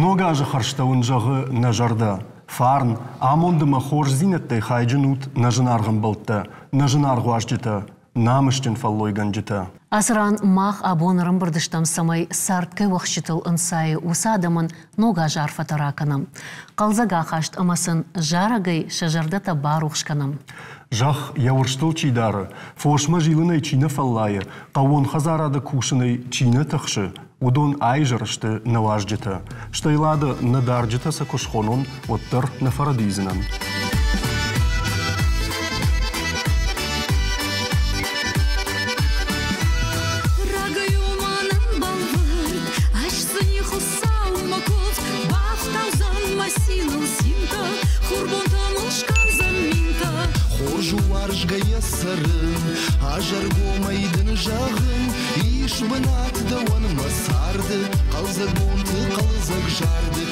Ног азы хӕрзтӕ уын зӕгъы нӕ зӕрдӕ. Фарн, амонд ӕмӕ хорздзинӕдтӕй хайджын ут нӕ зынаргъ ӕмбӕлттӕ, нӕ зынаргъ уазджытӕ, намысджын фӕллойгӕнджытӕ. Ацы ран мах абон ӕрӕмбырд стӕм, цӕмӕй цард кӕй уӕхсчытыл ӕнцайы, уыцы адӕмӕн ног азы арфӕтӕ ракӕнӕм. Хъӕлдзӕг ахаст ӕмӕ сын зарӕгӕй сӕ зӕрдӕтӕ барухс кӕнӕм. Зӕхх йӕ уырзтыл чи дары, фосмӕ зилынӕй чи нӕ фӕллайы, хъӕууон хӕдзарады кусынӕй чи нӕ тыхсы, уыдон аизӕр сты нӕ уазджытӕ. Стӕй Лада нӕ дарджытӕ сӕ куы схонон, уӕддӕр нӕ фӕрӕдийдзынӕн. Хорз уарзгӕйӕ цӕрын, азӕргомӕй дын зӕгъын, ис бынат дӕуӕн мӕ царды, хъӕлдзӕг бонты хъӕлдзӕг зарды.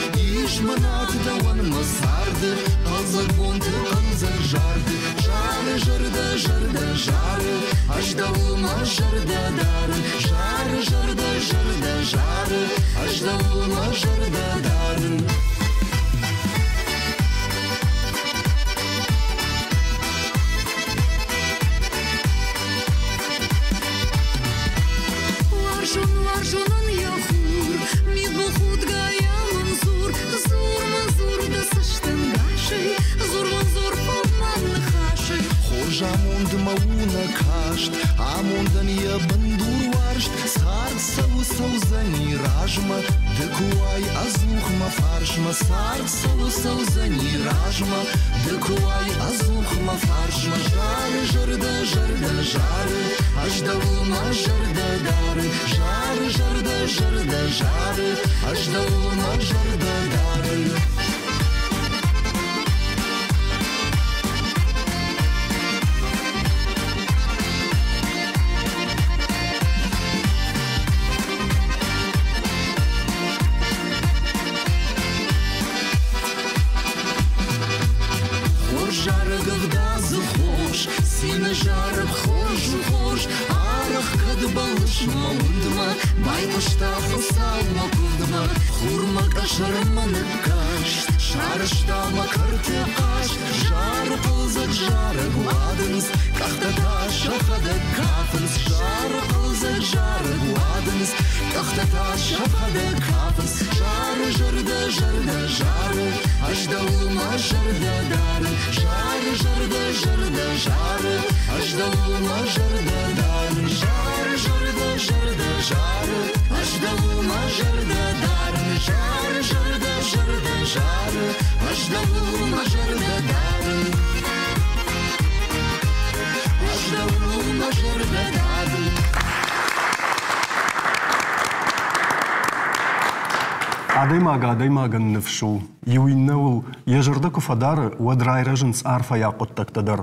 Ис бынат дӕуӕн мӕ царды, хъӕлдзӕг бонты хъӕлдзӕг зарды. Зары зӕрдӕ, зӕрдӕ зары, ӕз дӕуыл мӕ зӕрдӕ дарын. Зары зӕрдӕ, зӕрдӕ зары, ӕз дӕуыл мӕ зӕрдӕ дарын. Уарзон, уарзонӕн йӕ хур, мидбылхудгӕйӕ мын дзур, дзур мын дзур дӕ цӕстӕнгасӕй, дзур мын дзур фӕлмӕн ныхасӕй. Хорз амондмӕ у нӕ каст, амондӕн йӕ бындур уарзт, цард цӕуы, цӕудзӕни размӕ, ды куы уай ӕдзух мӕ фарсмӕ, цард цӕуы, цӕудзӕни размӕ, ды куы уай ӕдзух мӕ фарсмӕ. Зары зӕрдӕ, зӕрдӕ зары, ӕз дӕуыл мӕ зӕрдӕ дарын. Зары зӕрдӕ, зӕрдӕ зары, ӕз дӕуыл мӕ зӕрдӕ дарын. Хорз зарӕг ӕвдадзы хос, цины зарӕг хорз у хорз, арӕх кӕд бӕллыс мӕ уындмӕ, байхъуыста Хуыцау мӕ куывдмӕ, хурмӕ къӕсӕрмӕ ныккаст, сарӕзта мӕ кӕрты хъазт, зары хъӕлдзӕг зарӕг уадындз, къӕхтӕ та сӕхӕдӕг кафынц, зары хъӕлдзӕг зарӕг уадындз, къӕхтӕ та сӕхӕдӕг кафынц, зары зӕрдӕ, зӕрдӕ зары, ӕз дӕуыл мӕ зӕрдӕ дарын, зары зӕрдӕ, зӕрдӕ зары, ӕз дӕуыл мӕ зӕрдӕ дарын, зары зӕрдӕ, зӕрдӕ зары, ӕз дӕуыл мӕ зӕрдӕ дарын, зары зӕрдӕ, зӕрдӕ зары, ӕз дӕуыл мӕ зӕрдӕ дарын. Ӕз дӕуыл мӕ зӕрдӕ дарын. Адӕймаг адӕймагӕн ныфс у. Иу иннӕуыл йӕ зӕрдӕ куы фӕдары, уӕд райрӕзынц арфӕйаг хъуыддӕгтӕ дӕр.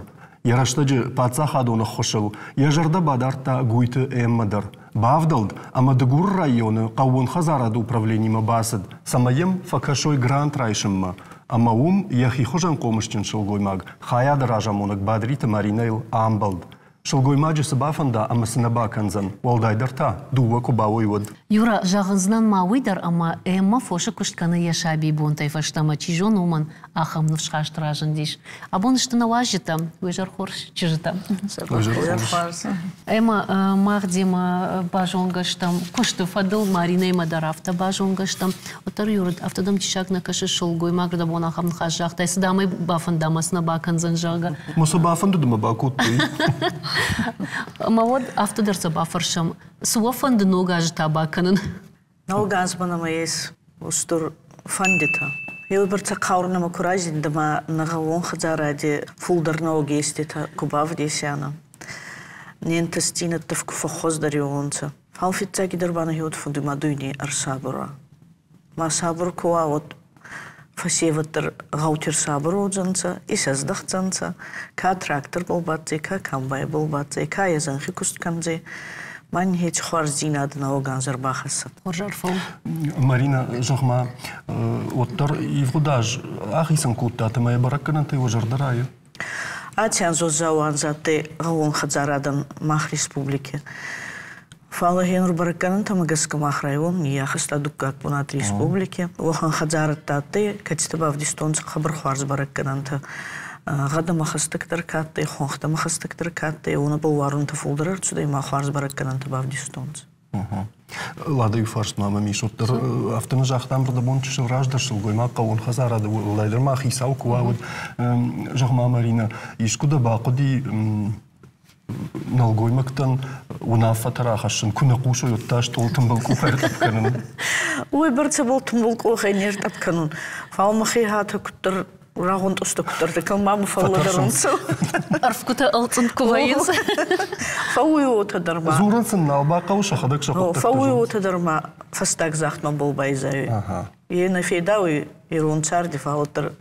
Йӕ рӕстӕджы паддзахадон ӕххуысыл йӕ зӕрдӕ бадардта Гуйты Эммӕ дӕр. Бавдӕлд ӕмӕ Дыгуры районы хъӕууон хӕдзарады управленимӕ бацыд, цӕмӕй йӕм фӕкӕсой грант райсынмӕ. Ӕмӕ уым йӕхи хуызӕн хъомысджын сылгоймаг хайады разамонӕг Бадриты Маринӕйыл амбӕлд. Сылгоймаджы цы бафӕнда ӕмӕ цы нӕ бакӕндзӕн, уӕлдайдӕр та дыууӕ куы бауой, уӕд. Юра, зӕгъындзынӕн ма уый дӕр, ӕмӕ Эммӕ фосы куыст кӕны йӕ сабийбонтӕй фӕстӕмӕ, чи зоны, уымӕн ахӕм ныфсхаст разындис. Абон сты нӕ уазджытӕ, уый зӕр хорз чызджытӕ. Ӕмӕ мах демӕ базонгӕ стӕм куысты фӕдыл, Маринӕимӕ дӕр афтӕ базонгӕ стӕм. Уӕддӕр Юра, афтӕ дӕм диссаг нӕ кӕсы, сылгоймаг рдӕбон ахӕм ныхас загътай, цы дам ӕй бафӕнда ӕмӕ цы нӕ бакӕндзӕн, зӕгъгӕ. Мӕ цы бафӕндыд ӕмӕ бакодтой. Ӕмӕ уӕд афтӕ дӕр сӕ бафӕрсӕм, цы уӕ фӕнды ног азы та бакӕнын? Ног азмӕ нӕмӕ ес устур фӕндитӕ. Еуйбӕрцӕ хъаурӕ нӕмӕ ку разиндӕ ма нӕ гъӕууон хӕдзаради фулдӕр нӕуӕг еститӕ ку бавдесианӕ. Не нтӕстдзийнӕдтӕ ку фӕххуӕздӕриуонцӕ. Фал фиццагидӕр ба нӕхе уод фӕндуй ма дуйне ӕрсабур уа. Ма сабур ку уа, уӕд фӕсевӕд дӕр гъӕути ӕрсабур уодзӕнцӕ, исӕздӕхдзӕнцӕ, ка тракторбӕл баддзӕй, ка комбайнбӕл баддзӕй, ка е зӕнхи куст кӕндзӕй. Ма нин еци хуарздзийнадӕ нӕуӕг анз ӕрбахӕссӕд. Хорз арфӕ у. Марина, зӕгъ-ма, уӕддӕр ивгъуыд аз ахицӕн кодтат ӕмӕ йӕ бӕрӕггӕнӕнтӕй уӕ зӕрдӕ райы? Аци анз уӕззау анз адтӕй гъӕууон хӕдзарадӕн мах республики. Фал гъенур бӕрӕггӕнӕнтӕмӕ гӕсгӕ мах район ниййахӕста дуккаг бунат республики. Уӕхӕн хӕдзарӕдтӕ адтӕй, кӕцитӕ бавдистонцӕ хъӕбӕр хуарз бӕрӕггӕнӕнтӕ. Гъӕдӕмӕ хӕстӕгдӕр ка адтӕй, хуӕнхтӕмӕ хӕстӕгдӕр ка адтӕй, уонӕбӕл уарунтӕ фулдӕр ӕрцудӕй ма хуарз бӕрӕггӕнӕнтӕ бавдистонцӕ. Лада-иу фарст ма мӕм ис, уӕддӕр афтӕ нӕ загътам, рдӕбон чысыл раздӕр сылгоймаг хъӕууон хӕдзарады уӕлдайдӕр ма хицау куы уа, уӕд зӕгъ-ма, Марина, искуы дӕ бахъуыди нӕлгоймӕгтӕн уынаффӕтӕ рахӕссын, куы нӕ хъусой, уӕд та стъол тымбыл къухӕй ӕртъӕпп кӕнын? Уый бӕрцӕбӕл тымбыл къухӕй не ртъӕпп кӕнун, фал мӕхе хатӕ куддӕр рагъуын куыддӕрты кӕм ма мӕ фӕллӕдӕрунцӕ. Ӕрфгуытӕ ӕлцъынд куы вӕййынц. Фӕууй уотӕ дӕр ма. Дзурын сын нал бахъӕуы сӕхӕдӕг сӕ хъуыддӕгтӕ. Фӕууй уотӕ дӕр ма фӕстаг загъдмӕ бол байзайуй. Е нӕ федауй ирон царди, фал уӕддӕр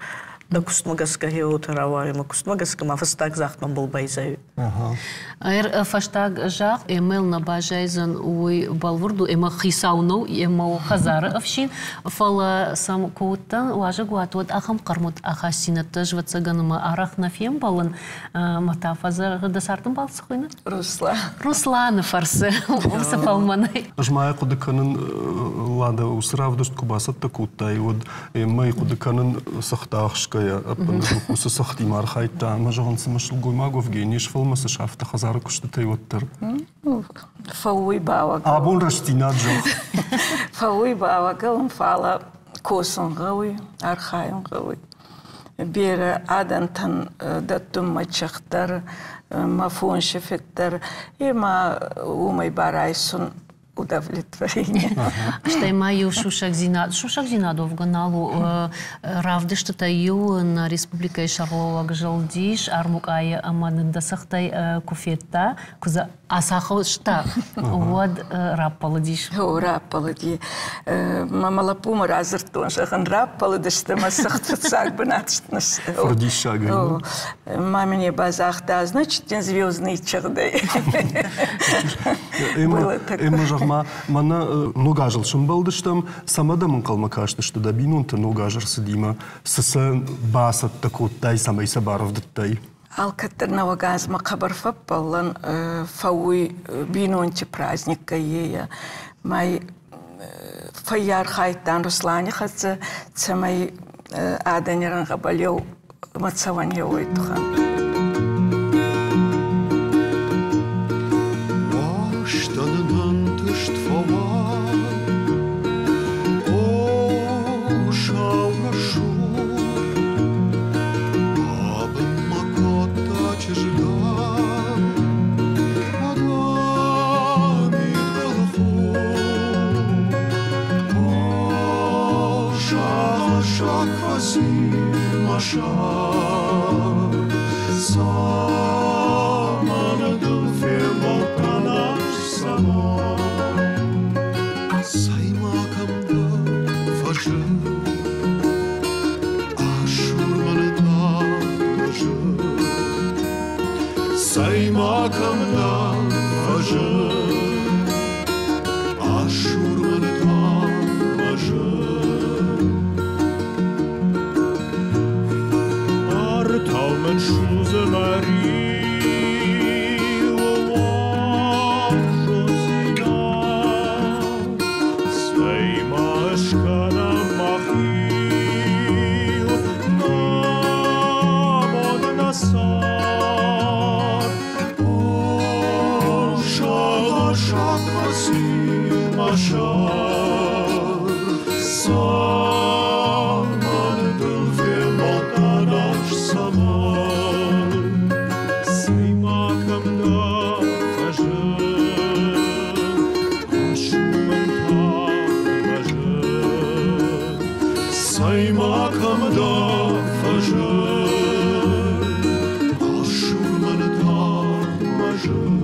дӕ кустмӕ гӕсгӕ хе уотӕ рауайуй, мӕ кустмӕ гӕсгӕ ма фӕстаг загъдмӕ бол байзайуй. Фӕстаг загъд МЛ нӕ баззайдзӕн, уый бӕлвырд у, ӕмӕ хицау нӕу, ӕмӕ у хӕдзары ӕфсин, фӕлӕ сӕм куы уыдтӕн уазӕгуат, уӕд ахӕм хъӕрмуд ахастдзинӕдтӕ, ӕвӕццӕгӕн, ӕмӕ арӕх нӕ фембӕлын. Ӕмӕ та фӕзӕгъы, дӕ цардӕмбал цы хуыйны? Руслан. Русланы фӕрцы, уыцы фӕлмӕнӕй. Ӕз ма хъуыды кӕнын, Лада, уыцы равдыст куы бацӕттӕ кодтай, уӕд Эммӕйы хъуыды кӕнын цыхт ӕхсгӕйӕ, ӕппынӕдзух уыцы цыхтимӕ архайдта ӕмӕ зӕгъын, цымӕ сылгоймаг уӕвгӕ не сфӕлмӕцы сӕфты хӕдзары куыстытӕй уӕддӕр. Фӕууй бауӕг. Абон рӕстдзинад зӕгъ. Фӕууй бауӕгӕлун, фӕлӕ косун гъӕуй, архайун гъӕуй. Берӕ адӕнтӕн дӕттун мӕ чих дӕр, мӕ фонси фид дӕр, ӕма уомӕй ба райсун удовлетворение. Стӕй ма иу сусӕгдзинад, сусӕгдзинад уӕвгӕ нал у, равдыстытӕ иу нӕ республикӕйы сӕргълӕууӕг зылдис армукъайы ӕмӕ нын дӕ цыхтӕй куы федта, куы дзы ацахуыста, уӕд раппӕлыдис. О, раппӕлыди. Мӕ лӕппумӕ радзырдтон, зӕгъын, раппӕлыдысты мӕ цыхт фыццаг бынат. Фырдиссагӕй. Мамине ба загъта, значит, дин звездный чыгъдӕй. Эмма, зӕгъ-ма, мӕнӕ ног азыл сӕмбӕлдыстӕм, цӕмӕ дӕм ӕнхъӕлмӕ кастысты дӕ бинонтӕ ног аз ӕрцыдимӕ? Цы сӕ бацӕттӕ кодтай, цӕмӕй сӕ барӕвдыдтай? Алкӕддӕр Нӕуӕг азмӕ хъӕбӕр фӕббӕллӕн, фӕууй бийнонти праздниккӕй ейӕ. Май фӕййархайдтан Руслани хӕццӕ, цӕмӕй адӕни рӕнгъӕбӕл еу ма цӕуӕн еуой тухӕн. Уастӕн ӕнтыст фӕуа, О, сау рӕсугъд, Бабын-ма кодта чызгай, Сагъӕссаг фӕци мӕ сӕр, Цӕмӕн дыл фембӕлдтӕн ӕз, цӕмӕн? Цӕй-ма кӕм дӕ фӕзын, Асур мын тагъд мӕ Цӕй-ма кӕм дӕ фӕзын, Асур мын тагъд мӕ Артау мын судзы мӕ риуы уарзондзинад. Цӕй-ма ыскӕнӕм мах иу намонд нӕ цард. О, сагъӕссаг фӕци мӕ сӕр, Цӕмӕн дыл фембӕлдтӕн ӕз, цӕмӕн? Цӕй-ма кӕм дӕ фӕзын, Ацу мын тагъд мӕ зын. Цӕй-ма кӕм дӕ фӕзын, Асур мын тагъд мӕ зын.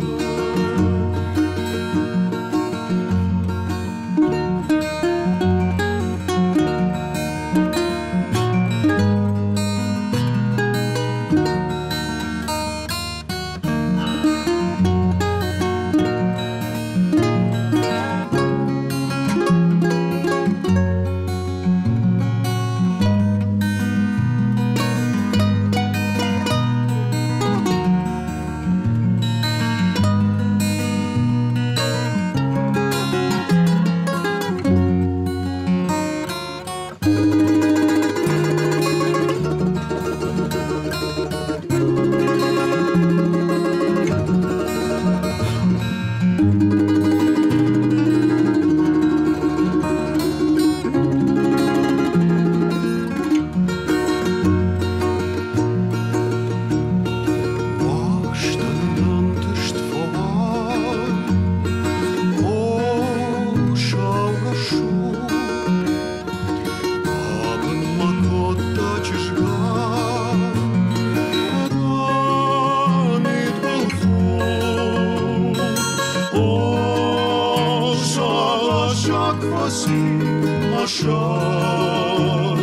къӕсӕр.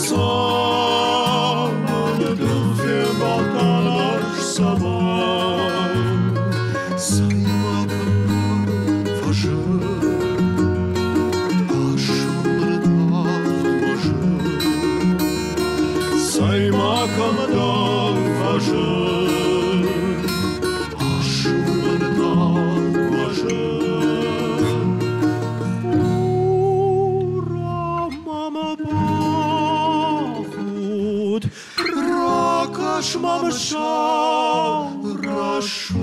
Цӕмӕн дын фембӕлдтӕн ӕз, цӕмӕн? Цӕй-ма кӕм фӕзын, асурмӕ тагъд мӕ зын. Цӕй-ма кӕм дӕм фӕзын, асурмӕ тагъд мӕ зын. Хур мӕм бахуд, ракӕс мӕм сау рӕсугъд.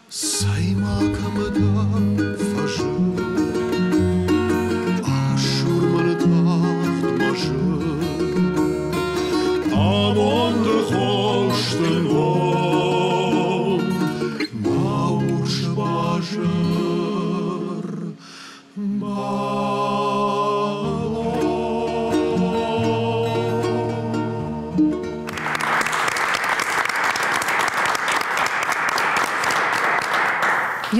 Цӕй-ма кӕм дӕм фӕзын, асур мын тагъд мӕ зын. Амонды хос дын уон, мӕ урс базыр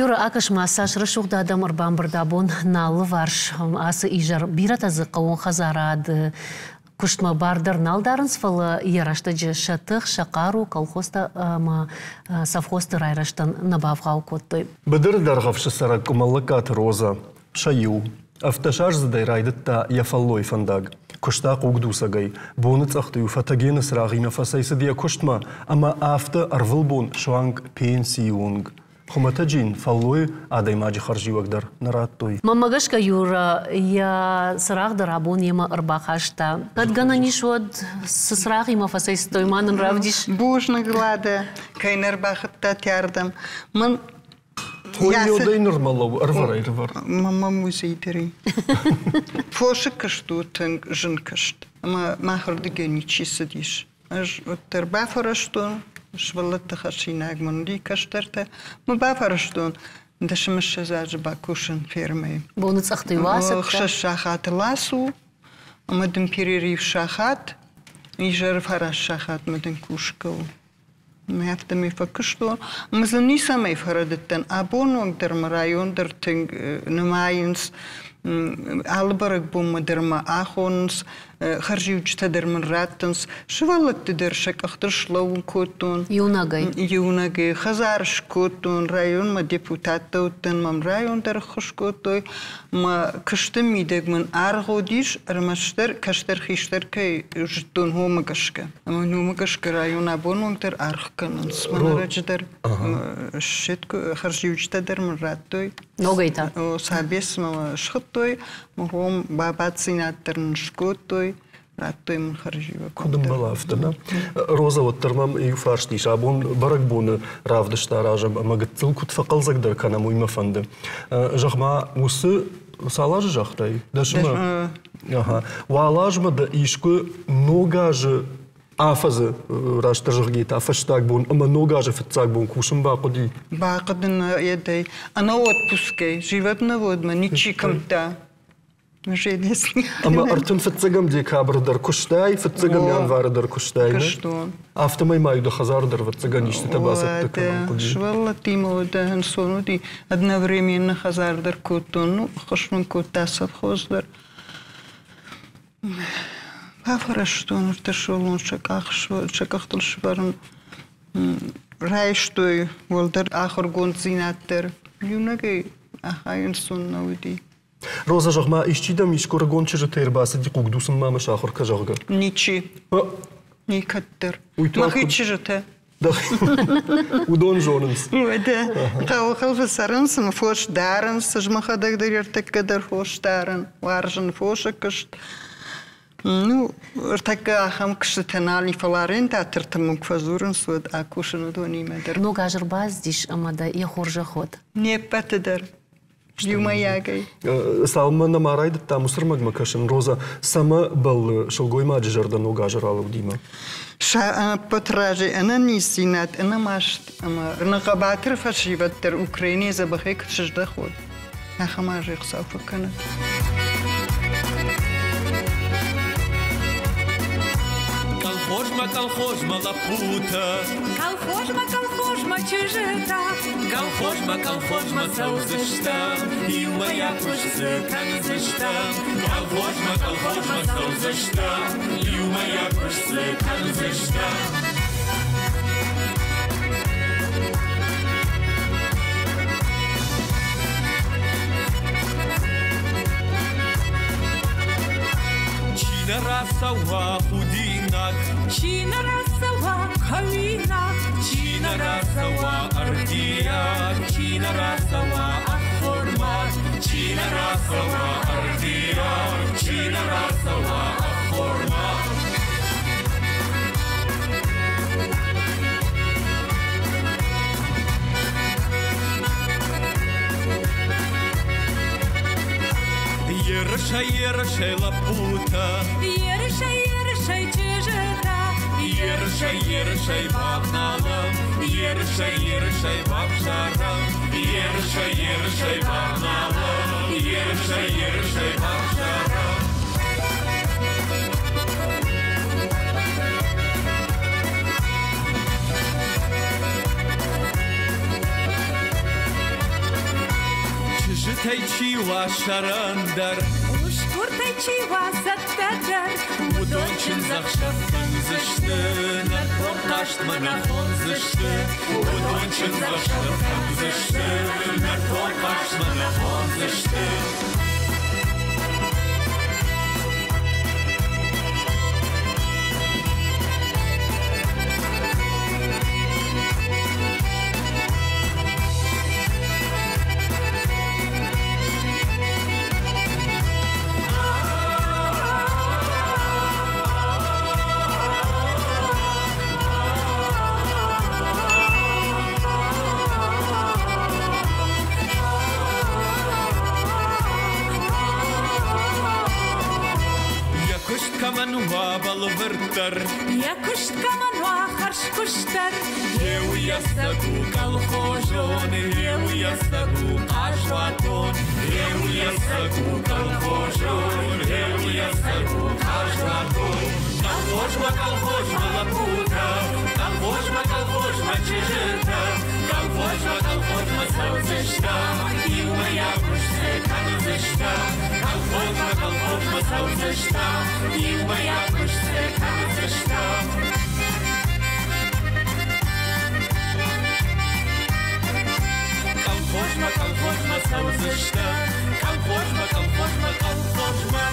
Юра, акӕс-ма, цас рӕсугъд адӕм ӕрбамбырд абон нӕ алыварс ацы изӕр. Бирӕтӕ дзы хъӕууон хӕдзарады куыстмӕ бар дӕр нал дарынц, фӕлӕ йӕ рӕстӕджы сӕ тых, сӕ хъару колхозтӕ ӕмӕ совхозты райрӕзтӕн нӕ бавгъау кодтой. Быдыры Дӕргъӕвсы цӕрӕг Къуымӕллӕггаты Розӕ сӕ иу. Ӕвддӕсаздзыдӕй райдыдта йӕ фӕллойы фӕндаг. Куыста хъугдуцӕгӕй, боныцъӕхты-иу фӕтӕгены цырагъимӕ фӕцӕйцыд йӕ куыстмӕ ӕмӕ афтӕ ӕрвылбон суанг пенсийы онг. Хуымӕтӕджы йын фӕллойы адӕймаджы хӕрзиуӕг дӕр нӕ радтой. Мӕнмӕ гӕсгӕ, Юра йӕ цырагъ дӕр абон йемӕ ӕрбахаста. Кӕд гӕнӕн ис, уӕд цы цырагъимӕ фӕцӕйцыдтой, ма нын равдис. Бузныг, Лада, кӕй нӕ ӕрбахуыдтат ардӕм. Мӕн Хоййодӕй нырмӕ лӕуу, ӕрвӕрай, ӕрвӕр. Мама музей дӕр. Фосы куыст у тынг зын куыст, ӕмӕ махырдыгӕй ничи цыдис. Ӕз уӕддӕр бафӕрӕзтон, сывӕллӕтты хӕссинаг мын уыди кӕстӕртӕ, мӕ бафӕрӕзтон 10-20 азы бакусын фермӕйы. Боны цъӕхты-иу ацыдтӕ? 6 сахаты ласу, ӕмӕ дын перерыв сахат, изӕры 9 сахатмӕ дын кусгӕ у. Мӕ афтӕмӕй фӕкуыстон. Ӕмӕ дзы ницӕмӕй фӕрӕдыдтӕн. Абоны онг дӕр мӕ район дӕр тынг нымайынц, алы бӕрӕгбонмӕ дӕр мӕ ахонынц, хӕрзиуджытӕ дӕр мын раттынц. Сывӕллӕтты дӕр сӕ къӕхтыл слӕууын кодтон. Иунӕгӕй? Иунӕгӕй. Хӕдзар скодтон, районмӕ депутаттӕ уыдтӕн, мӕм район дӕр ӕххуыс кодтой. Мӕ куысты мидӕг мын аргъ уыдис, ӕрмӕстдӕр кӕстӕр-хистӕр кӕй зыдтон, уымӕ гӕсгӕ. Ӕмӕ уымӕ гӕсгӕ район абон онг дӕр аргъ кӕнынц. Мӕн ӕрӕджы дӕр хӕрзиуджытӕ дӕр мын радтой. Ногӕй та? Собес мӕ схуыдтой, мӕ бабаддзинад дӕр мын скодтой, радтой мын хӕрзиуӕг. Куыд ӕмбӕлы афтӕ, нӕ? Роза, уӕддӕр мӕм иу фарст ис. Абон бӕрӕгбоны равдыст аразӕм ӕмӕ гыццыл куыд фӕхъӕлдзӕгдӕр кӕнӕм, уый мӕ фӕнды. Зӕгъ-ма, уыцы цал азы загътай? Дӕсмӕ? Ага. Уал азмӕ дӕ искуы ног азы афӕдзы растдӕр зӕгъгӕ та фӕстаг бон ӕмӕ ног азы фыццаг бон кусын бахъуыди? Бахъуыдын едӕй. Ӕнӕ отпускӕй, животноводмӕ ничи куымдта. Ӕмӕ 35 декабры дӕр куыстай, фыццӕгӕм январы дӕр куыстай, Куыстон. Афтӕмӕй ма-иу дӕ хӕдзары дӕр ӕвӕццӕгӕн истытӕ бацӕттӕ кӕнын хъуыди. Сывӕллӕттимӕ уыд ӕнцон уыди. Одновременно хӕдзар дӕр кодтон, ну, ӕххуыс мын кодта совхоз дӕр. Бафӕрӕзтон ӕртӕ сывӕллон сӕ къӕхтыл сӕвӕрын. Райстой уӕлдӕр ахуыргонддзинад дӕр. Иунӕгӕй ахӕм ӕнцон нӕ уыди. Роза, зӕгъ-ма, исчи дӕм искуы рыгон чызджытӕ ӕрбацыди хъугдуцынмӕ ӕмӕ сахуыр кӕ, зӕгъгӕ? Ничи. Никӕддӕр. Мӕхи чызджытӕ. Уыдон зонынц. Уӕдӕ хъӕуы хъӕуы цӕрынц ӕмӕ фос дарынц. Ӕз мӕхӕдӕг дӕр ӕртӕккӕ дӕр фос дарын. Уарзын фосы куыст. Ну, ӕртӕккӕ ахӕм куыстытӕ нал и, фӕлӕ арендатортӕ мын куы фӕдзурынц, уӕд акусын уыдонимӕ дӕр. Ног аз ӕрбацыдис ӕмӕ дӕ йӕ хорзӕх уӕд. Не ппӕты дӕр. Иумӕйагӕй. Цалынмӕ нӕма райдыдтам уыцы ӕрмӕгмӕ кӕсын, Роза, цӕмӕ бӕллы сылгоймаджы зӕрдӕ ног азы ралӕудимӕ? Сӕ ӕппӕт разӕй ӕнӕниздзинад, ӕнӕмаст ӕмӕ нӕ хъӕбатыр фӕсивӕд дӕр Украинӕйы дзӕбӕхӕй куыд сыздӕхой, ахӕм азы Хуыцау фӕкӕнӕд. Колхозмӕ, колхозмӕ лӕппутӕ, Колхозмӕ, колхозмӕ чызджытӕ, Колхозмӕ, колхозмӕ цӕудзыстӕм, Иумӕйаг куыст дзы кӕндзыстӕм. Колхозмӕ, колхозмӕ цӕудзыстӕм, Иумӕйаг куыст дзы кӕндзыстӕм. Чи нӕ рацӕуа худинаг, Чи нӕ рацӕуа кӕуинаг, Чи нӕ рацӕуа ӕрдиаг, Чи нӕ рацӕуа ӕххормаг, Чи нӕ рацӕуа ӕрдиаг, Чи нӕ рацӕуа ӕххормаг. Ерысӕй, ерысӕй лӕппутӕ, Ерысӕй, ерысӕй чызджытӕ, Ерысӕй, ерысӕй бавналӕм, Ерысӕй, ерысӕй бавзарӕм, Ерысӕй, ерысӕй бавналӕм, Ерысӕй, ерысӕй бавзарӕм. Чызджытӕй чи уа сӕрӕндӕр, Усгуртӕй чи уа цӕттӕдӕр, Уыдон чындзӕхсӕв кӕндзысты, Нӕртон хъазтмӕ нӕ хондзысты. Уыдон чындзӕхсӕв кӕндзысты, Нӕртон хъазтмӕ нӕ хондзысты. Йӕ куыст кӕмӕн уа бӕлвырддӕр, Йӕ куыст кӕмӕн уа хӕрзкуыстдӕр, Йе уый ӕцӕг у колхозон, Йе уый ӕцӕг у хъазуатон, Йе уый ӕцӕг у колхозон, Йе уый ӕцӕг у хъазуатон. Колхозмӕ, колхозмӕ лӕппутӕ, Колхозмӕ, колхозмӕ чызджытӕ, Колхозмӕ, колхозмӕ цӕудзыстӕм, Иумӕйаг куыст дзы кӕндзыстӕм. Колхозмӕ, колхозмӕ цӕудзыстӕм, Иумӕйаг куыст дзы кӕндзыстӕм. Колхозмӕ, колхозмӕ цӕудзыстӕм, Колхозмӕ, колхозмӕ, колхозмӕ.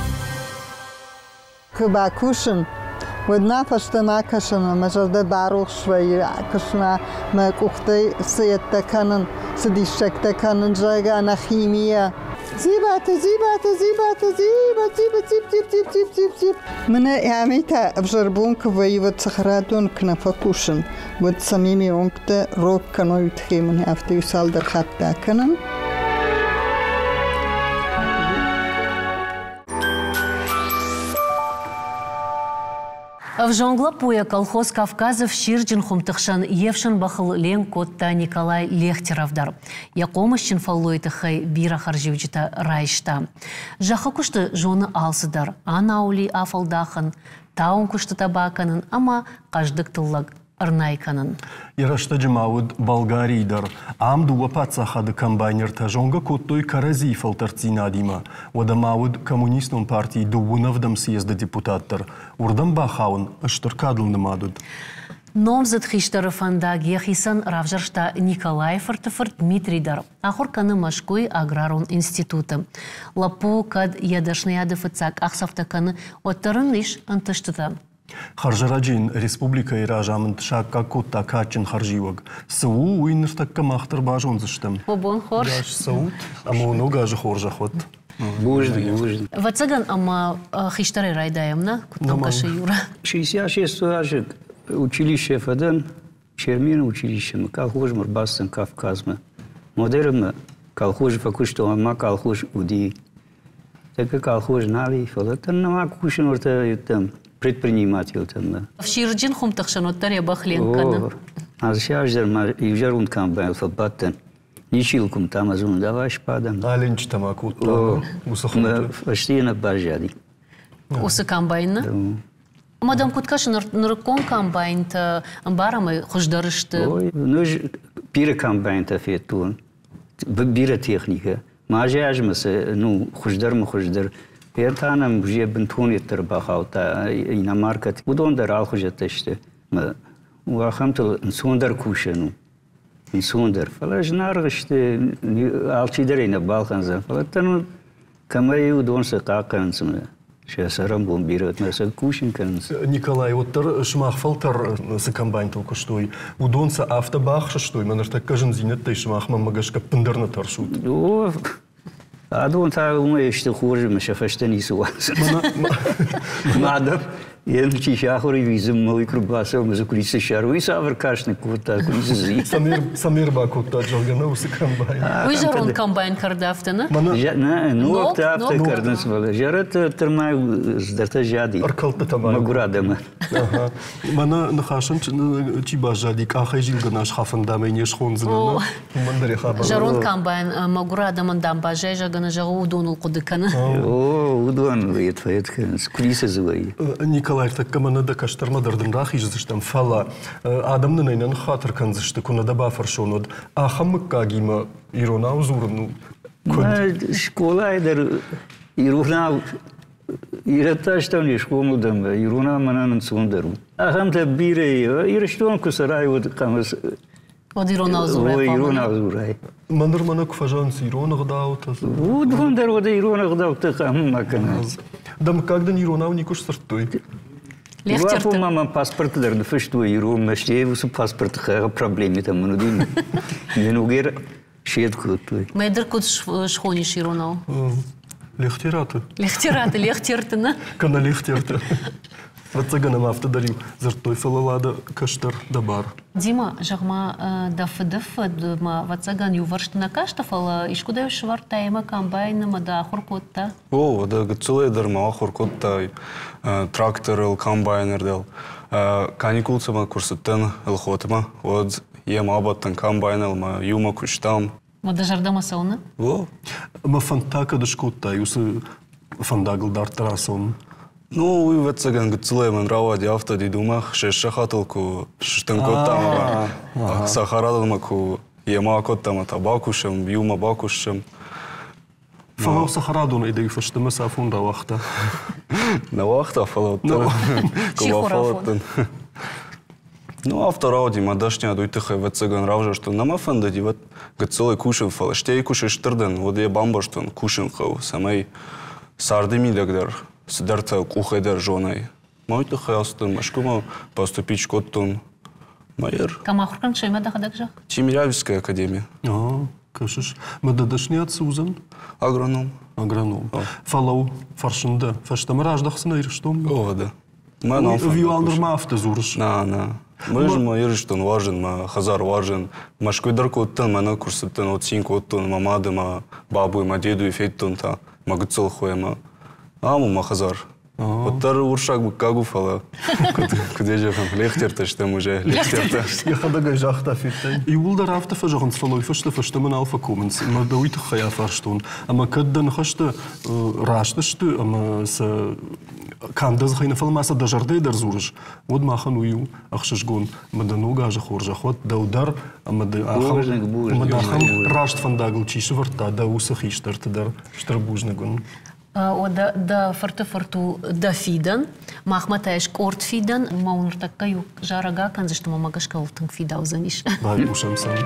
Куы бакусын, уӕд ма фӕстӕмӕ кӕсын ӕмӕ зӕрдӕ барухс вӕййы, куыстмӕ мӕ къухтӕй цы йедтӕ кӕнын, цы диссӕгтӕ кӕнын, зӕгъгӕ, ӕнӕ химийӕ. Дзибаты, дзибаты, дзибаты, дзиба, дзиба, дзип, дзип, дзип, дзип, дзип, дзип. Мӕнӕ ӕмӕ та ӕвзӕр бон куы вӕййы, уӕд цӕхӕрадон куы нӕ фӕкусын, уӕд цӕмӕй ме уӕнгтӕ рог кӕной, уый тыххӕй мын афтӕ иу цалдӕр хатты акӕнын. Ӕвзонг лӕппуйӕ колхоз Кавказы ӕфсирджын хуымты хсӕн йе фсӕн бӕхыл ленк кодта Николай Лехтеров дӕр. Йӕ хъомысджын фӕллойы тыххӕй бирӕ хӕрзиуджытӕ райста. Зӕххы куысты зоны алцыдӕр: анаули афӕлдахын, тауын куыстытӕ бакӕнын ӕмӕ хъӕздыг тыллӕг ӕрнай кӕнын. Йӕ рӕстӕджы ма уыд Болгарийы дӕр. Ам дыууӕ паддзахады комбайнертӕ зонгӕ кодтой кӕрӕдзийы фӕлтӕрддзинадимӕ. Уӕдӕ ма уыд Коммунистон партийы дыууын ӕвдӕм съезды депутат дӕр. Уырдӕм бахауын стыр кадыл нымад уыд. Номдзыд хистӕры фӕндаг йӕхицӕн равзӕрста Николайы фырты фырт Дмитрий дӕр. Ахуыр кӕны Мӕскуыйы аграрон институты. Лӕппу кӕд йӕ дӕсныйады фыццаг къахдзӕфтӕ кӕны, уӕддӕр ын ис ӕнтыстытӕ. Хӕрзӕрӕджы йын республикӕйы разамынд саккаг кодта кадджын хӕрзиуӕг. Цы у, уый ныртӕккӕ мах дӕр базондзыстӕм. О, бон хорз. Гас цӕут ӕмӕ уын ног азы хорзӕх уӕд. Бузныг, бузныг. Ӕвӕццӕгӕн ӕмӕ хистӕрӕй райдайӕм, нӕ? Куыд дӕм кӕсы, Юра? 66 азы училище фӕдӕн, Чермены училищемӕ, колхозмӕ ӕрбацыдтӕн Кавказмӕ. Модернмӕ колхозы фӕкуыстон ӕмӕ колхоз уыди. Тӕккӕ колхоз нал и, фӕлӕ нӕма кусын уӕртӕ предпринимательтӕм. Ӕфсирджын хуымты хсӕн уӕддӕр йӕ бӕх ленк кӕны. Аз дӕр ма иу зӕронд комбайныл фӕбадтӕн. Ничи йыл куымдта ӕмӕ дзы давай сбадӕм. Аленчытӕ ма кодта уыцы хуымты. Фӕстейы нӕ баззади. Уыцы комбайны? Ӕмӕ дӕм куыд кӕсы, нырыккон комбайнтӕ ӕмбарӕм хуыздӕр сты? Ой, ну бирӕ комбайнтӕ федтон, бирӕ техникӕ. Ма азмӕ сӕ, ну, хуыздӕрмӕ хуыздӕр. Та нӕм уже бынтон ӕддӕр бахаудта иномаркӕт. Уыдон дӕр алхуызӕттӕ сты. Ахӕмтыл ӕнцондӕр кусӕн у. Ӕнцондӕр. Фӕлӕ зынаргъ сты, алчидӕр ӕй нӕ балхӕндзӕн. Фӕлӕ кӕмӕй уыдон сӕ хъахъхъӕнынц сӕ цӕрӕнбон бирӕтмӕ сӕ кусын кӕнынц. Николай, уӕддӕр сымах фӕлтӕр цы комбайнтыл куыстой, уыдон сӕ афтӕ бахсыстой, мӕ ныртӕккӕ зындзинӕдтӕй сымахмӕ гӕсгӕ ӕппындӕр нӕ тӕрсут? О, адон та уымӕй сты хорз ӕмӕ сӕ фӕстӕ ницы уадзынц. Мӕ адӕм йе чи сахуыр визыммӕ, уый куы рбацӕуы ӕмӕ дзы куы ницы ссары, уый цавӕр каст ныккодта, куы ницы дзы Цӕмӕ ӕрбакодта, зӕгъгӕ, нӕ уыцы комбайн? Уый зӕронд комбайн кӕрды афтӕ, нӕ? Нӕ, ногтӕ афтӕ кӕрдынц, фӕлӕ зӕрӕдтӕ тырмӕ цыдӕртӕ зӕди. Ӕркалдтытӕ ма. Мӕгуыр адӕмы. Мӕнӕ ныхасӕн чи баззади, къахӕй зилгӕ насхафӕн дам ӕй не схондзынӕ, уымӕн дӕр йӕ хабар. Зӕронд комбайн мӕгуыр адӕмӕн дам баззайы, зӕгъгӕ, нӕ зӕгъы, уыдоныл хъуыды кӕны. О, уыдон фӕд кӕнынц, куы ницы дзы вӕййы. Николай, тӕккӕ мӕнӕ дӕ кӕстӕрмӕ дӕр дын рахиздзыстӕм, фӕлӕ адӕм нын ӕй нӕ ныххатыр кӕндзысты, куы нӕ дӕ бафӕрсон, уӕд ахӕм мыггагимӕ иронау дзурын куыд? Скъолайы дӕр иронау ирӕттӕ стӕм не схъомыл дӕн, иронау мӕнӕн ӕнцондӕр у. Ахӕмтӕ бирӕ Ирыстон куы цӕрай, уӕд хъӕмӕ Уӕд иронау дзурай. Иронау дзурай. Мӕ ныр мӕнӕ куы фӕзӕгъынц ирон ӕгъдӕуттӕ. Уыдон дӕр уӕдӕ ирон ӕгъдӕуттӕ хъӕмӕ кӕнынц. Дӕ мыггаг дын иронау никуы сдзырдтой? Лӕппу ма мӕм паспорты дӕр ныфыстой иронмӕ, стӕй уыцы паспорты проблемӕтӕ мын уыди. Ме ногӕй сед кодтой. Мӕ дӕр куыд схонис иронау? Лехтераты. Лехтераты, лехтерты, нӕ? Кӕнӕ лехтерты. Ӕвӕццӕгӕн ӕм афтӕ дӕр-иу дзырдтой, фӕлӕ Лада кӕстӕр дӕ бар. Дима, зӕгъ-ма, дӕ фыды фыд ма, ӕвӕццӕгӕн, иувӕрсты нӕ кастӕ, фӕлӕ искуыдӕй сӕвӕрдта ӕмӕ комбайны ӕмӕ дӕ ахуыр кодта? О, дӕ гыццылӕй дӕр ма ахуыр кодтай тракторыл, комбайнерыл. Каникулты ма куы рцыдтӕн Элхотмӕ, уӕд йемӕ абадтӕн комбайныл ӕмӕ иумӕ куыстам. Ма дӕ зӕрдӕмӕ цӕуыны? О. Ӕмӕ фӕнд та кӕд скодтай уыцы фӕндагыл дарддӕр ацӕуын? Ну, уый, ӕвӕццӕгӕн, гыццылӕй мӕн рауади афтӕ дидумӕ шест сахатыл куы сыстын кодтам ӕмӕ цӕхӕрадонмӕ куы йемӕ акодтам ӕмӕ та бакусӕм, иумӕ бакусӕм. Фӕлӕ цӕхӕрадонӕй дӕ фӕстӕмӕ цафон рауагъта? Нӕ уагъта, фӕлӕ куы бафӕлладтӕн. Ну, афтӕ рауади мӕ дӕсниад уый тыххӕй, ӕвӕццӕгӕн, равзӕрстон. Нӕ мӕ фӕндыди, вот гыццылӕй кусын, фӕлӕ стӕй куы сыстыр дӕн, уӕд йӕ бамбӕрстон, кусын хъӕуы, цӕмӕй царды мидӕг дӕр цыдӕртӕ къухӕй дӕр зонай. Мӕ уый тыххӕй ацыдтӕн Мӕскуымӕ, поступить кодтон Майер. Кӕм ахуыр кӕныс, ӕмӕ дӕхӕдӕг зӕгъ? Тимирязевская академия. А, кӕсыс. Мӕ дӕ дӕсниад цы уыдзӕн? Агроном. Агроном. Фӕлӕуу, фӕрсын дӕ, фӕстӕмӕ раздӕхдзынӕ Ирыстонмӕ? О, да. Ӕви уал нырма афтӕ дзурыс? На, на. Мӕ мӕ Ирыстон уарзын, мӕ хӕдзар уарзын. Мӕскуы дӕр кодтон, мӕнӕ куы рцыдтӕн, уӕд цин кодтон мӕ мады, мӕ бабуй, мӕ дедуй федтон та, мӕ гыццыл хойӕ Ам у мӕ хӕдзар. Уӕддӕр уырыссаг мыггаг у, фӕлӕ куыд йӕ зӕгъӕм, лехтертӕ стӕм уже, лехтертӕ. Йӕхӕдӕг ӕй загъта, федтай. Иууылдӕр афтӕ фӕзӕгъынц, фӕлӕ уый фӕстӕ фӕстӕмӕ нал фӕкомынц. Ӕмӕ дӕ уый тыххӕй афарстон. Ӕмӕ кӕд дӕ ныхӕстӕ раст сты ӕмӕ сӕ канд дӕ дзыхӕй нӕ, фӕлӕ ма сӕ дӕ зӕрдӕйы дӕр дзурыс, уӕд махӕн уый у ӕхсызгон. Ӕмӕ дӕ ног азы хорзӕх уӕд дӕу дӕр ӕмӕ ды ахӕм раст фӕндагыл чи сӕвӕрдта, дӕ уыцы хистӕрты дӕр стыр бузныг уын. Уӕдӕ дӕ фырты фырт у дӕ фидӕн, махмӕ та ис къорд фидӕн. Мӕ ныртӕккӕ иу зарӕг акӕндзысты, мӕ гӕсгӕ уыл тынг фидаудзӕнис. Байхъусӕм сӕм.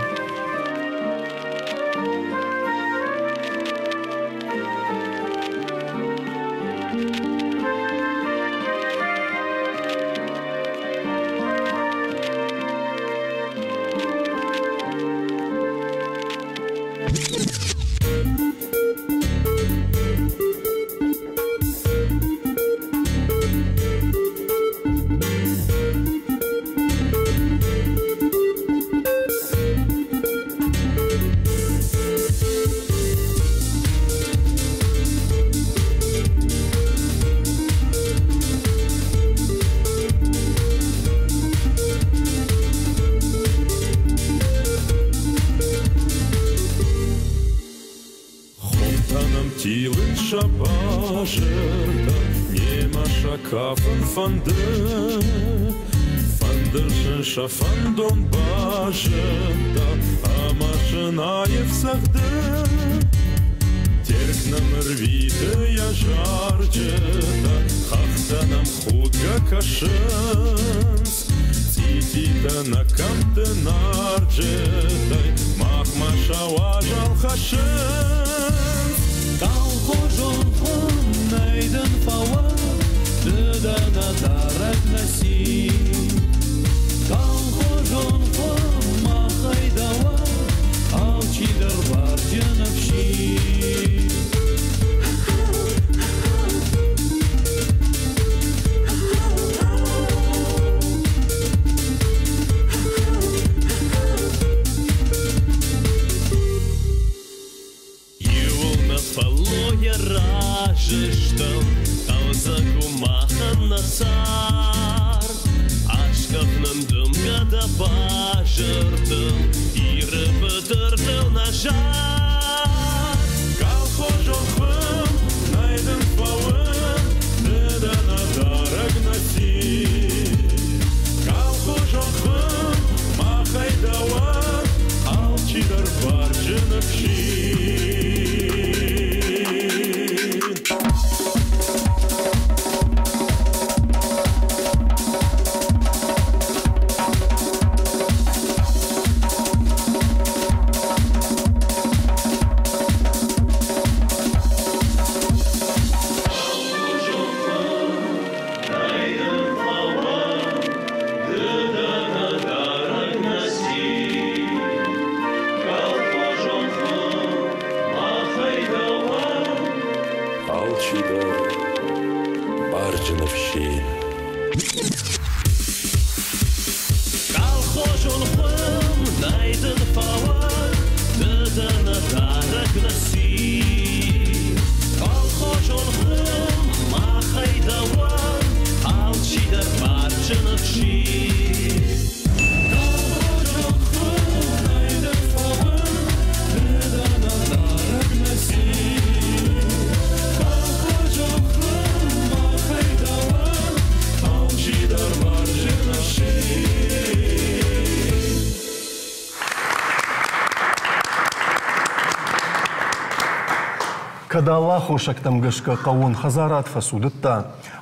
Тилын сӕ базыртӕ, немӕ сӕ кафын фӕнды. Фӕндыр сын сӕ фӕндон базыдта ӕмӕ сын аив цӕгъды. Терк нӕм ӕрвиты йӕ зарджытӕ, хӕхтӕ нӕм худгӕ кӕсынц. Цъититӕ нӕ кӕмтты нарджытӕй махмӕ сӕ уазал хӕссынц. Колхозон хуым нӕй дын фӕуа, ды дӕ нӕ дарӕг нӕ цин. Колхозон хуым махӕй дӕуа, алчидӕр барджын ӕфсин. Иуыл нӕ фӕллойӕ разы стӕм, хъӕлдзӕг у махӕн нӕ цард. Аскъӕф нын дымгӕ дӕ базыртыл, Иры быдыртыл нӕ зард. Колхозон хуым, нӕй дын фӕуын, ды дӕ нӕ дарӕг нӕ цин. Колхозон хуым, махӕй дӕуӕн алчидӕр барджын ӕфсин. Алчидӕр барджын ӕфсин. Колхозон хуым нӕй дын фӕуӕг, ды дӕ нӕ дарӕг нӕ цин. Колхозон хуым махӕй дӕуӕн алчидӕр барджын ӕфсин. Колхозон хуым нӕй дын фӕуӕг, ды дӕ нӕ дарӕг нӕ цин. Колхозон хуым махӕй дӕуӕн алчидӕр барджын ӕфсин. Кӕд алы аххосӕгтӕм гӕсгӕ хъӕууон хӕдзарад фӕцудыдта,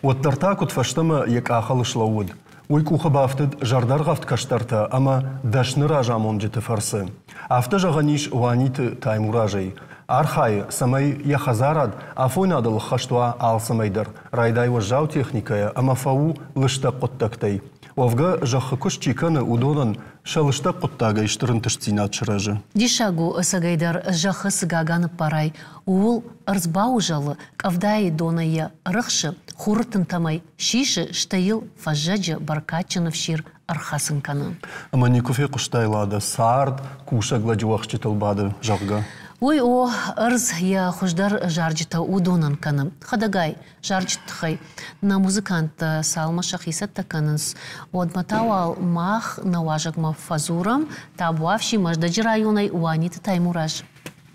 уӕддӕр та куыдфӕстӕмӕ йӕ къахыл слӕууыд. Уый къухы бафтыд зӕрдӕргъӕвд кӕстӕртӕ ӕмӕ дӕсны разамонджыты фӕрцы. Афтӕ зӕгъӕн ис Уаниты Таймуразӕй. Архайы, цӕмӕй йӕ хӕдзарад афойнадыл ӕххӕст уа алцӕмӕй дӕр, райдай уӕззау техникӕйӕ ӕмӕ фӕу лыстӕг хъуыддӕгтӕй. Уӕвгӕ, зӕххы куыст чи кӕны, уыдонӕн сӕ лыстӕг хъуыддагӕй стыр ӕнтыстдзинад сырӕзы. Диссаг у, ӕцӕгӕйдӕр зӕххы цы гага ныппарай, ууыл ӕрдз баузӕлы, къӕвдайы донӕй йӕ рыхсы, хуры тынтӕм ӕй сисы, стӕй йыл фӕззӕджы бӕркадджын ӕфсир ӕрхӕцын кӕны. Ӕмӕ никуы фехъуыстай, Лада, цард кусӕг лӕджы уӕхсчытыл бады, зӕгъгӕ? Уый у, ӕрдз йӕ хуыздӕр зарджытӕ уыдонӕн кӕны. Хӕдӕгай, зарджыты тыххӕй нӕ музыканттӕ цалынмӕ сӕхи цӕттӕ кӕнынц, уӕдмӕ та уал мах нӕ уазӕгмӕ фӕдзурӕм, табуафси Мӕздӕджы районӕй Уаниты Таймураз.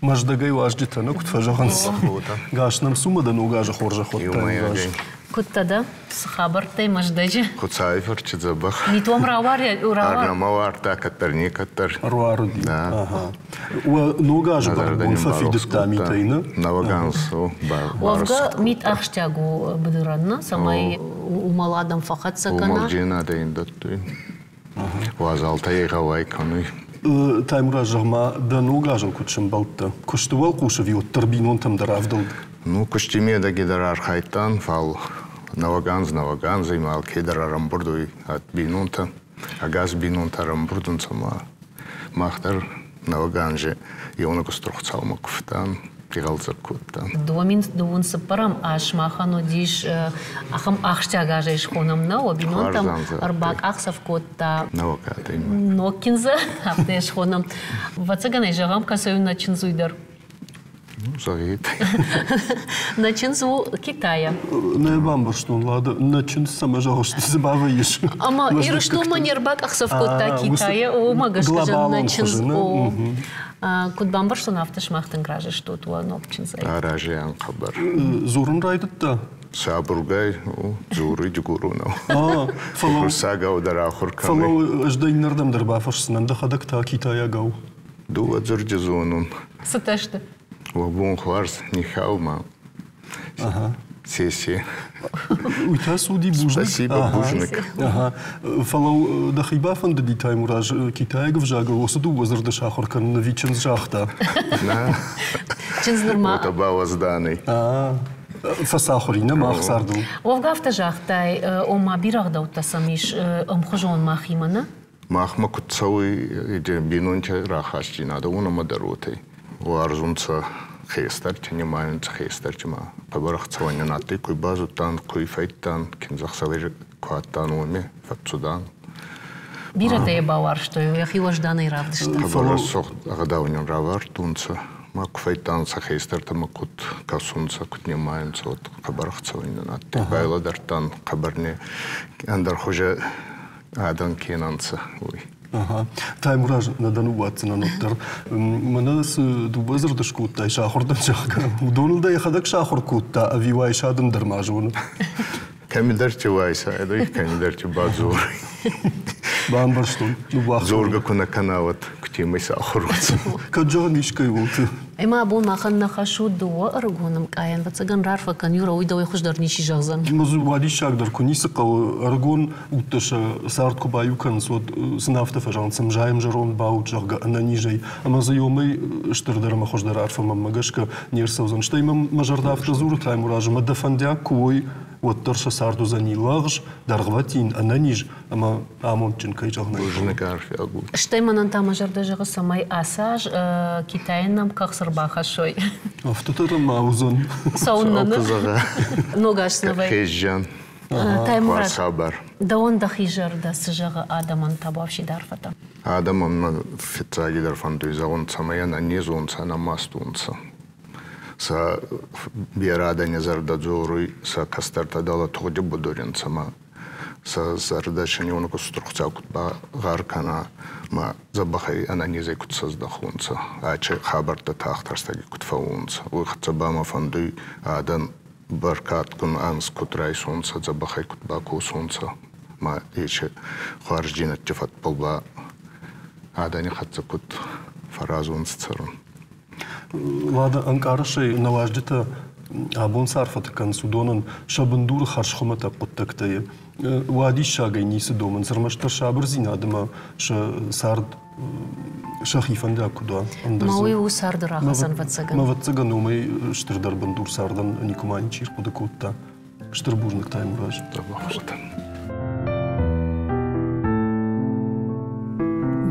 Мӕздӕгӕй уазджытӕ нӕ куыд фӕзӕгъынц. Гас нӕм цумӕ дӕ ног азы хорзӕх уӕд, Таймураз. Куыдтӕ дӕ? Цы хабӕрттӕй Мӕздӕджы? Хуыцауы фӕрчы дзӕбӕх. Мит уӕм рауар? Нӕма уардта кӕддӕр некӕддӕр. Руарыди. Уӕ ног азы бӕрӕгбон фӕфидыдта митӕй, нӕ? Нӕуӕг Уӕвгӕ мит ахсджиаг у быдырӕн, нӕ? Цӕмӕй уымӕл адӕм фӕхӕццӕ кӕна. Уымӕлджын адӕм дӕттой. Уазалтӕ егъауӕй кӕнуй. Таймураз, зӕгъ-ма, дӕ ног азыл куыд сӕмбӕлдтӕ? Куысты уӕлхъус ӕви уӕддӕр бинонтӕм дӕр ӕвдылд? Ну, куысти медӕги дӕр архайдтан, фал нӕуӕг анз нӕуӕг анз имӕ алкедӕр ӕрӕмбурд уй ӕд бийнонтӕ. Ӕгас бийнонтӕ ӕрӕмбурд унцӕ ма мах дӕр нӕуӕг анзи еунӕг устур Хуцаумӕ кувтан, игъӕлдзӕг кодтан. Дыууын цыппӕрӕм аз махӕн уыдис ахӕм ахсджиаг азӕй схонӕм нӕ, уӕ бинонтӕм ӕрбакъахдзӕф кодта ног адӕймаг. Ног киндзӕ, афтӕ йӕ схонӕм. Ӕвӕццӕгӕн ӕй зӕгъӕм, кӕцӕй у нӕ чындз уый дӕр. Зӕгъид. Нӕ чындз у Китайӕ. Нӕ бамбӕрстон, Лада, нӕ чындз цӕмӕ зӕгъыс, цы бавӕййыс? Ӕмӕ Ирыстонмӕ не рбакъахдзӕф кодта Китайӕ, уымӕ гӕсгӕ нӕ чындз у. Куыд бамбӕрстон, афтӕ сымах тынг разы стут уӕ ног чындзӕй. Разыйӕн хъӕбӕр. Дзурын райдыдта? Сабургай дзуры дигоронау. Уруссагау дӕр ахуыр кӕны. Фӕлӕ ӕз дӕ иннӕрдӕм дӕр бафӕрсдзынӕн, дӕхӕдӕг та китайагау. Дууӕ дзурди зонун. Цытӕ сты? Уӕ бон хуарз, нихау ма. Сессия. Уый та суди бузныг. Спасибо, бузныг. Фӕлӕ дӕхи бафӕндыди, Таймураз, китайаг ӕвзагыл уыцы дыууӕ дзырды сахуыр кӕнын ӕви чындз загъта? Нӕ. Чындз нырма. Уотӕ бауӕзданӕй. Фӕцахуыр и нӕ мах цардыл. Уӕвгӕ афтӕ загътай, ома бирӕ ӕгъдӕуттӕ сӕм ис ӕмхуызон махимӕ, нӕ? Махмӕ куд цӕуй, бийнонтӕ рахастдзийнадӕ, уонӕмӕ дӕр уотӕ. Уарзунцӕ хестӕрти, нимайунцӕ хестӕрти ма хъӕбӕр ӕхцӕуӕн адтӕй, куй базудтан, куй фӕйдтан, киндзӕхсӕвӕй ку адтан, уоми фӕццудан. Бирӕтӕ йӕ бауарзтой, йӕхи уӕзданӕй равдыста. Хъӕбӕр рӕсугъд ӕгъдау нин равардтонцӕ. Ма ку фӕйдтан сӕ хестӕртӕмӕ куд кӕсунцӕ, куд нимайунцӕ, уӕд хъӕбӕр ӕхцӕуӕн адтӕй. Байлӕдӕрдтан хъӕбӕр не ӕндӕр хузӕ адӕн ке нӕ нцӕ, уой. Таймураз, нӕ дӕ ныууадздзынӕн уӕддӕр. Мӕнӕ цы дыууӕ дзырды скодтай, сахуыр дӕн, зӕгъгӕ, уыдоныл дӕ йӕхӕдӕг сахуыр кодта ӕви уайсадын дӕр ма зоны? Кӕмидӕрти уайсадӕй, кӕмидӕрти бадзор. Бамбӕрстон, ныууагътон. Дзоргӕ куы нӕ кӕна, уӕд куытемӕй сахуыр уыдзӕн. Кӕд зӕгъын искӕй уылты. Ӕмӕ абон махӕн нӕ хӕс у дыууӕ ӕрыгон ӕмкъайӕн, ӕвӕццӕгӕн, раарфӕ кӕн, Юра, уый дӕуӕй хуыздӕр ничи зӕгъдзӕн. Уадиссаг дӕр куы ницы хъӕуы, ӕрыгон удтӕ сӕ цард куы баиу кӕнынц, уӕд сын афтӕ фӕзӕгъынц, ӕмзайӕм зӕронд баут, зӕгъгӕ, ӕнӕнизӕй. Ӕмӕ дзы уымӕй стырдӕр ӕмӕ хуыздӕр арфӕ мӕнмӕ гӕсгӕ не рцӕудзӕн. Стӕй мӕм мӕ зӕрдӕ афтӕ дзуры Таймураз, ӕмӕ дӕ фӕндиаг куы уой, уӕддӕр сӕ цард уыдзӕни лӕгъз, дӕргъвӕтин, ӕнӕниз ӕмӕ амондджын, кӕй зӕгъын ӕй хъӕуы. Бузныг арфиаг у. Стӕй мӕнӕн та мӕ зӕрдӕ зӕгъы, цӕмӕй ацы аз Китайӕн нӕм кӕхц ӕрбахӕссой. Афтӕ дӕр ма уыдзӕн. Цӕуыннӕ? Ног аз снывӕй. Хезджан. Таймураз, дӕуӕн дӕхи зӕрдӕ цы зӕгъы адӕмӕн табуафсид арфӕтӕ? Адӕмӕн мӕ фиццагидӕр фӕндуй зӕгъун, цӕмӕй ӕнӕнез унцӕ, ӕнӕмаст унцӕ. Сӕ берӕ адӕни зӕрдӕ дзоруй, сӕ кӕстӕртӕ дӕлӕ тугъди будури нцӕ ма сӕ зӕрдӕ син устур Хуцау куд багъар кӕна ма дзӕбӕхӕй ӕнӕнезӕй куд сӕздӕхунцӕ, ачи хабӕрттӕ тагъд рӕстӕги куд фӕуунцӕ. Уой хӕццӕ ба мӕ фӕндуй адӕн бӕркадгун анз куд райсонцӕ, дзӕбӕхӕй куд бакосонцӕ ма ечи хуарздзийнӕдти фӕдбӕл ба адӕни хӕццӕ куд фӕразонцӕ цӕрун. Уӕдӕ ӕнкъарыс ӕй, нӕ уазджытӕ абон цы арфӕтӕ кӕнынц, уыдонӕн сӕ бындуры хӕрзхуымӕтӕг хъуыддӕгтӕй уадиссагӕй ницы домынц, ӕрмӕстдӕр сабырдзинад ӕмӕ сӕ цард сӕхи фӕндаг куыд уа. Ӕндӕр Ма уый у царды рахӕцӕн, ӕвӕццӕгӕн. Ӕвӕццӕгӕн, уымӕй стырдӕр бындур цардӕн никуыма ничи ӕрхъуыды кодта. Стыр бузныг, Таймураз.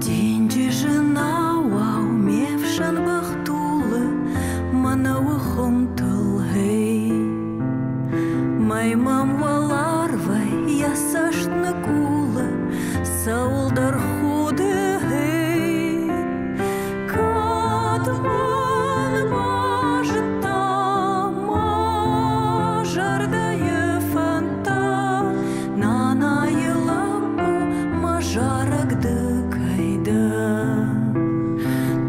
Денджызы науау ме фсӕн бӕх тулы мӕнӕуы хуымтыл, гъей. Мӕй мӕм уӕларвӕй йӕ цӕст ныкъулы, цӕуылдӕр худы, гъей. Кӕд мӕн базыдта мӕ зӕрдӕйы фӕндтӕ, Нанайы лӕппу, мӕ зарӕг ды кӕй дӕ.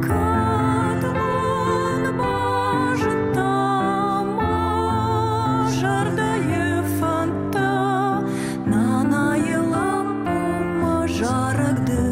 Кӕд мын базыдта мӕ зӕрдӕйы фӕндтӕ, Нанайы лӕппу, мӕ зарӕг ды.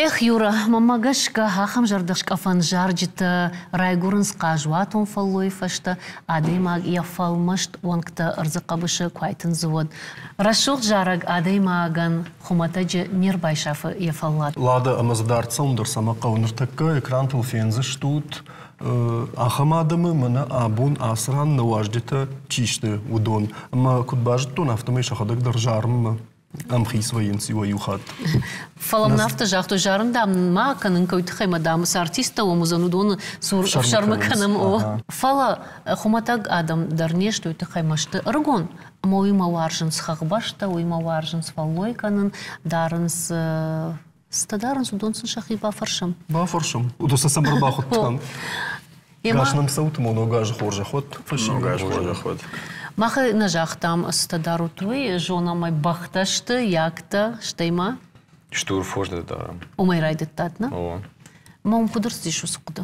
Эх, Юра, мӕнмӕ гӕсгӕ, ахӕм зӕрдӕскъӕфӕн зарджытӕ райгуырынц хъазуатон фӕллойы фӕстӕ, адӕймаг йӕ фӕлмӕст уӕнгтӕ ӕрдзы хъӕбысы куы айтындзы, уӕд. Рӕсугъд зарӕг адӕймагӕн хуымӕтӕджы не рбайсафы йӕ фӕллад. Лада ӕмӕ дзы дард цӕуын дӕр цӕмӕ хъӕуы, ныртӕккӕ экрантыл фендзыстут ахӕм адӕмы, мӕнӕ абон ацы ран нӕ уазджытӕ чи сты, уыдон. Ӕмӕ куыд базыдтон, афтӕмӕй сӕхӕдӕг дӕр зарынмӕ ӕмхиц вӕййынц иуӕй-иу хатт. Фӕлӕ мын афтӕ загътой, зарын, дам, ма кӕнын, кӕй тыххӕй ма, дам, цы артисттӕ уӕм уыдзӕн, уыдоны цур ӕфсӕрмы кӕнӕм. О. Фӕлӕ хуымӕтӕг адӕм дӕр не сты, уый тыххӕй ма сты ӕрыгон, ӕмӕ уыимӕ уарзынц хӕхбӕстӕ, уыимӕ уарзынц фӕллой кӕнын, дарынц цытӕ дарынц, уыдон сын сӕхи бафӕрсӕм. Бафӕрсӕм. Уыдон сӕ цӕмӕ ӕрбахуыдтам? Гас нӕм цӕут ӕмӕ ног азы хорзӕх уӕд. Ног азы хорзӕх уӕд. Мах нӕ загътам, цытӕ дарут, уый зонӕм ӕй бӕхтӕ сты, ягтӕ, стӕй ма? Стур фос дӕр дарӕм. Уымӕй райдыдтат, нӕ? О. Ма уым куыд ӕрцыдис уыцы хъуыды?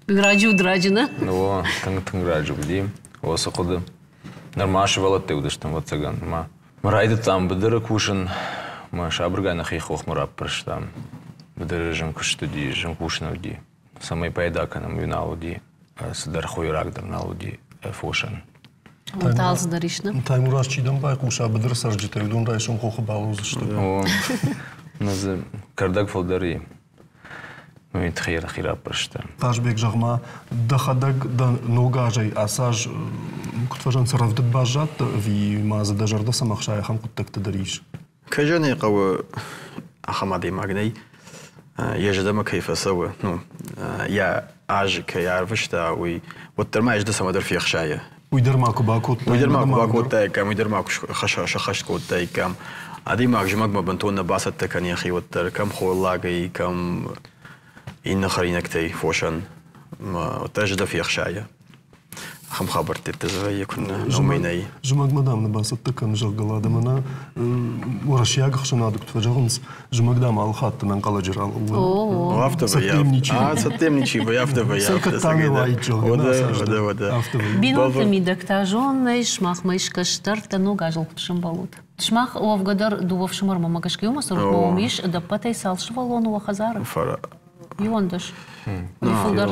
Раджы уыд, раджы, нӕ? О, тынг-тынг раджы уыди уыцы хъуыды. Нырма сывӕллӕттӕ уыдыстӕм, ӕвӕццӕгӕн. Ма райдыдтам быдыры кусын, мӕ сабыргай нӕхи хохмӕ раппӕрстам. Быдыры зын куыст уыди, зын кусын уыди. Цӕмӕй пайда кӕнӕм, уый нал уыди. Цыдӕр хойраг дӕр нал уыди фосӕн. Талдз дӕр ис, нӕ? Таймураз, чи дӕм байхъуса быдыры цӕрджытӕй, уыдон райсом хохы балӕудзысты. О, нӕ дзы кӕрдӕг фылдӕр и. Уый тыххӕй йӕхи раппӕрста. Хъазбег, зӕгъ-ма, дӕхӕдӕг дӕ ног азӕй ацы аз куыд фӕзӕгъынц, рӕвдыд баззадтӕ ӕви ма дзы дӕ зӕрдӕ цӕмӕ хсайы, ахӕм хъуыддӕгтӕ дӕр ис? Кӕй зӕгъын ӕй хъӕуы, ахӕм адӕймаг нӕй, йӕ зӕрдӕмӕ кӕй фӕцӕуы, ну, йӕ аз кӕй арвыста, уый, уӕддӕр ма ӕз цӕмӕдӕр фехсайы. Уый дӕр ма куы бакодтаиккам. Уый дӕр ма куы бакодтаиккам, уый дӕр ма куы сӕххӕст кодтаиккам. Адӕймаг зымӕгмӕ бынтон нӕ бацӕттӕ кӕны йӕхи уӕддӕр, кӕм холлагӕй, кӕм иннӕ хӕринӕгтӕй фосӕн. Уӕддӕр зӕрдӕ фехсайы. Ахӕм хабӕрттӕ дзы вӕййы, куыннӕ, номӕй нӕй. Зымӕгмӕ, дам, нӕ бацӕттӕ кӕн, зӕгъгӕ, ладӕ мӕнӕ уӕрӕсейаг ӕхсӕнады куыд фӕзӕгъынц, зымӕг, дам, алы хатт ӕнӕнхъӕлӕджы ралӕууы. Афтӕ вӕййы. Цӕттӕм ничи вӕййы, афтӕ вӕййы. Сӕ кӕд уаид, зӕгъгӕ, афтӕ вӕййы. Бинонты мидӕг та зоннӕй, сымахмӕ ис кӕстӕртӕ, ног азыл куыд сӕмбӕлут? Сымах уӕвгӕ дӕр дыууӕ фсымӕрмӕ гӕсгӕ иумӕ цӕрут, уым ис ӕдӕппӕтӕй цал сывӕллоны уӕ хӕдзары? Иуӕндӕс. Фылдӕр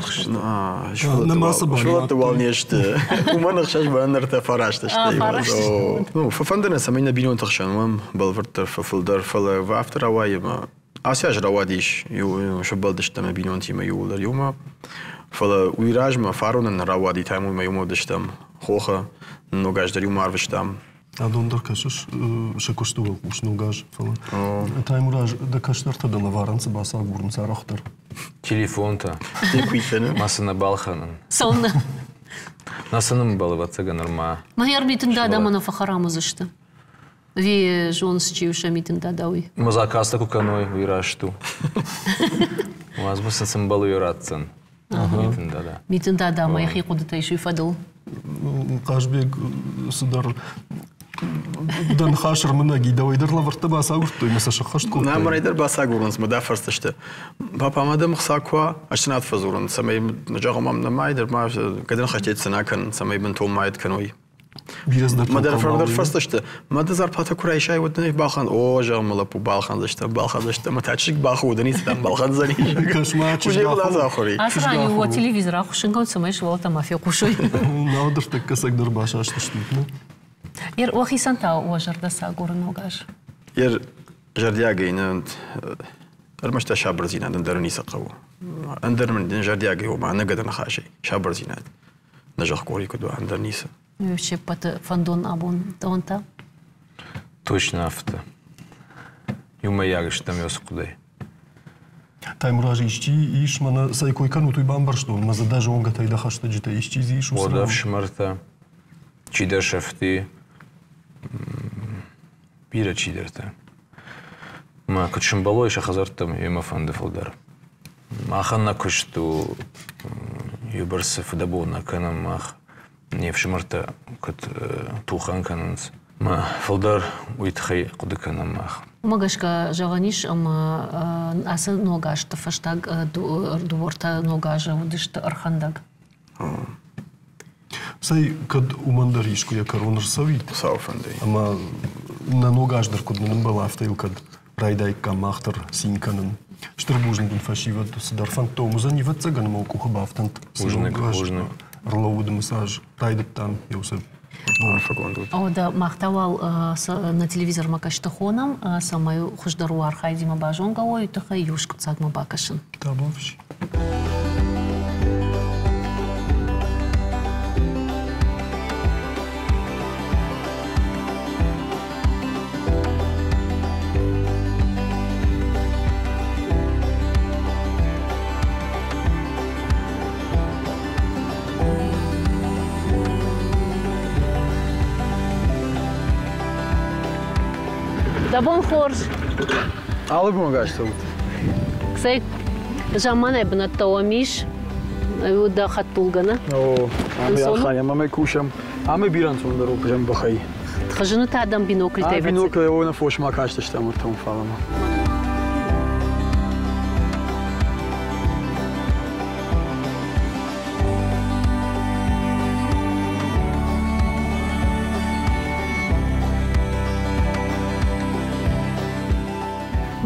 Сывӕллӕтты уал не сты. Уымӕн ӕхсӕз бӕрнӕртӕ фараст сты. Ну, фӕфӕнды нӕ, цӕмӕй нӕ бинонты хсӕн уӕм бӕлвырддӕр фӕфылдӕр, фӕлӕ афтӕ рауайы ӕмӕ ацы аз рауадис, сӕмбӕлдыстӕм нӕ бинонтимӕ иууылдӕр иумӕ. Фӕлӕ уый размӕ фаронӕн нӕ рауади, Таймурмӕ иумӕ уыдыстӕм хохы, ног аз дӕр иумӕ арвыстам. Адон дӕр кӕсыс сӕ куысты уӕлхъус ног аз, фӕлӕ Таймураз, дӕ кӕстӕртӕ дӕ лӕварӕн цы бацагурынц арӕхдӕр? Телефонтӕ. Ма цы нӕ балхӕнын. Цӕуылнӕ? Нӕ сын ӕмбӕлы, ӕвӕццӕгӕн, нырма. Мӕ ӕрмитын дада мӕ фӕхӕрам уыдзысты. Ви зоныс, чи у сӕ митын дада, уый? Мӕ заказтӕ куы кӕной, уый раст у. Уадз мӕ сын цы мбӕлы, уый ратдзӕн. Митын дада. Митын дада мӕ йӕхи хъуыдытӕ ис уый фӕдыл. Хъазбег цыдӕр дӕ ныхас ӕрмынӕг и, дӕуӕй дӕр лӕвӕрттӕ бацагуырдтой мӕ сӕ сӕххӕст кодтой. Нӕ, мӕнӕй дӕр бацагурынц, мӕ дӕ фӕрсдзысты. Папа, ма дӕм хца куы уа, ӕз сын афтӕ фӕдзурын, цӕмӕй, зӕгъӕм, ам нӕ дӕр ма кӕд ныхӕстӕ цы нӕ кӕнын, цӕмӕй бынтон майд кӕной. Бирӕ Мӕ дӕр фӕрсдзысты, мӕ ды зарплатӕ куы райсай, уӕд дын балхӕн, о, зӕгъ, мӕ лӕппу, балхӕндзыстӕм, балхӕндзыстӕм, ӕмӕ та чызг бахудын, ницытӕм балхӕндзӕни. Кӕс-ма, чызг ахуыр. Ацы ран иу телевизор ахуыссын кӕн, цӕмӕй сывӕллӕттӕ ма фехъусой. Нал дӕртӕккӕ цӕгдӕр басастыстут, не? Ер, уӕхицӕн та уӕ зӕрдӕ цы агуры ног аз? Ер, зӕрдиагӕй нӕ ӕрмӕст дӕ сабырдзинад ӕндӕр ницы хъӕуы. Ӕндӕр мын зӕрдиагӕй ома ӕнӕгӕды ныхасӕй сабырдзинад. Нӕ зӕхкъори куыд уа, ӕндӕр ницы. Се ппӕты фӕндон абон дӕуӕн та? Точно афтӕ. Иумӕйаг стӕм уыцы хъуыдӕй. Таймураз, исчи ис, мӕнӕ цӕй кой кӕнут, уый бамбӕрстон, мӕ дзы дӕ зонгӕтӕй, дӕ хӕстӕджытӕй исчи дзы ис? Уӕдӕ ӕфсымӕртӕ, чидӕр сӕфти, бирӕ чидӕртӕ. Мӕ куыд сымбӕлой сӕ хӕдзӕрттӕм, йемӕ фӕнды фылдӕр. Махӕн нӕ куыст у, иу бӕрц фыдӕбон нӕ кӕнӕм мах. Не фсымӕртӕ куыд тухӕн кӕнынц, мӕ фылдӕр уый тыххӕй хъуыды кӕнӕм мах. Уымӕ гӕсгӕ зӕгъӕн ис, ӕмӕ ацы ног азты фӕстаг дыууӕртӕ ног азы уыдысты ӕрхӕндӕг. Цӕй, кӕд уымӕн дӕр искуы йӕ кӕрон ӕрцӕуид. Хуыцауы фӕндӕй. Ӕмӕ нӕ ног аз дӕр куыд нымбӕла, афтӕ йыл кӕд райдаиккам мах дӕр цин кӕнын. Стыр бузныг уын, фӕсивӕд, цыдӕр фӕндтӕ уым уыдзӕн, ӕвӕццӕгӕн, ӕмӕ къухы бафтӕнт. Бузныг, бузныг. Ӕрлӕууыд мысаж, райдыдтам еу цы арфӕгонд ут. О, да, мах та уал нӕ телевизормӕ кӕсты хонӕм, цӕмӕй хуыздӕр у архайдимӕ базонгӕ уой, тыххӕй иу скъуыддзагмӕ бакӕсын. Табуафси. Дӕ бон хорз! Алы бон гӕстӕут. Цӕй, заманай бынӕттӕ уӕм ис? Дӕ хӕдтулгӕ нӕ? О, ами архайӕм, ӕмӕ кусӕм. Ами бирӕ ӕнцондӕр у кусӕм бӕхӕй. Хызыны та дӕм бинокльтӕй Бинокль, о, нӕ фосмӕ кастыстӕм ӕртӕм фалӕмӕ.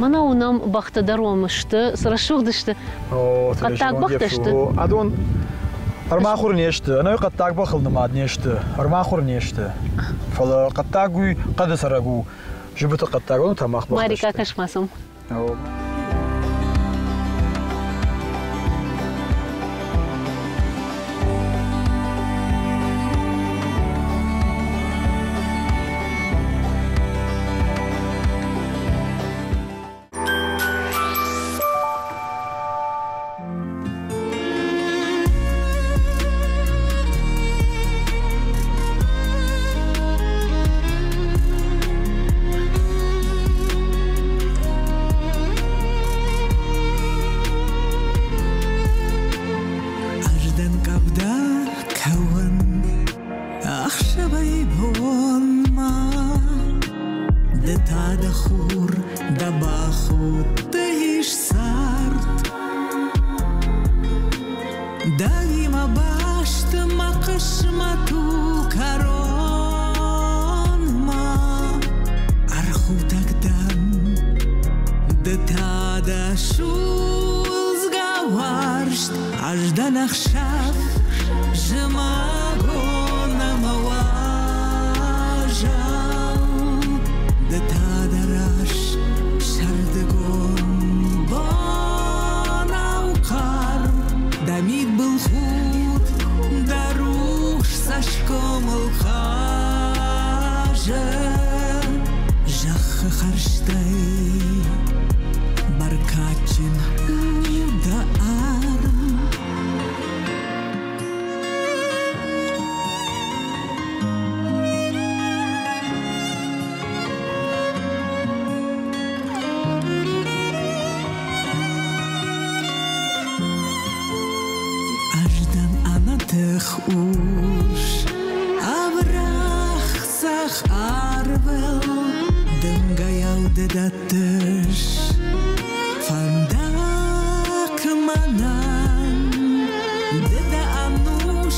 Мӕнӕ уынӕм, бӕхтӕ дӕр уӕм сты, цы рӕсугъд сты. Хъӕддаг бӕхтӕ сты. Адон ӕрмахуыр не сты, ӕнӕуи хъӕддаг бӕхыл нымад не сты, ӕрмахуыр не сты. Фӕлӕ хъӕддаг уый хъӕды цӕрӕг у, зыбыты хъӕддаг, он та мах бӕхтӕ Марика, кӕс-ма сӕм. Ӕз дӕн къӕвда кӕуын ӕхсӕвӕй-бонмӕ. Ды та дӕ хур, дӕ бахудты ис цард. Дӕуимӕ баст мӕ хъысмӕт у кӕронмӕ. Ӕрхутӕг дӕн, ды та дӕ судзгӕ уарзт. Ӕз дӕн ӕхсӕв, зымӕгон ӕмӕ уазал. Ды та дӕ раз сӕрдыгон бонау хъарм. Дӕ мидбылхудт, дӕ рухс цӕсгомыл хъазы. Зӕххы хӕрзтӕй бӕркадджын у дӕ арм. Ӕз дӕн ӕнӕтых ус, ӕврагъ цъӕх арвыл дымгӕйау ды дӕттыс фӕндаг мӕнӕн. Ды дӕ ӕнус,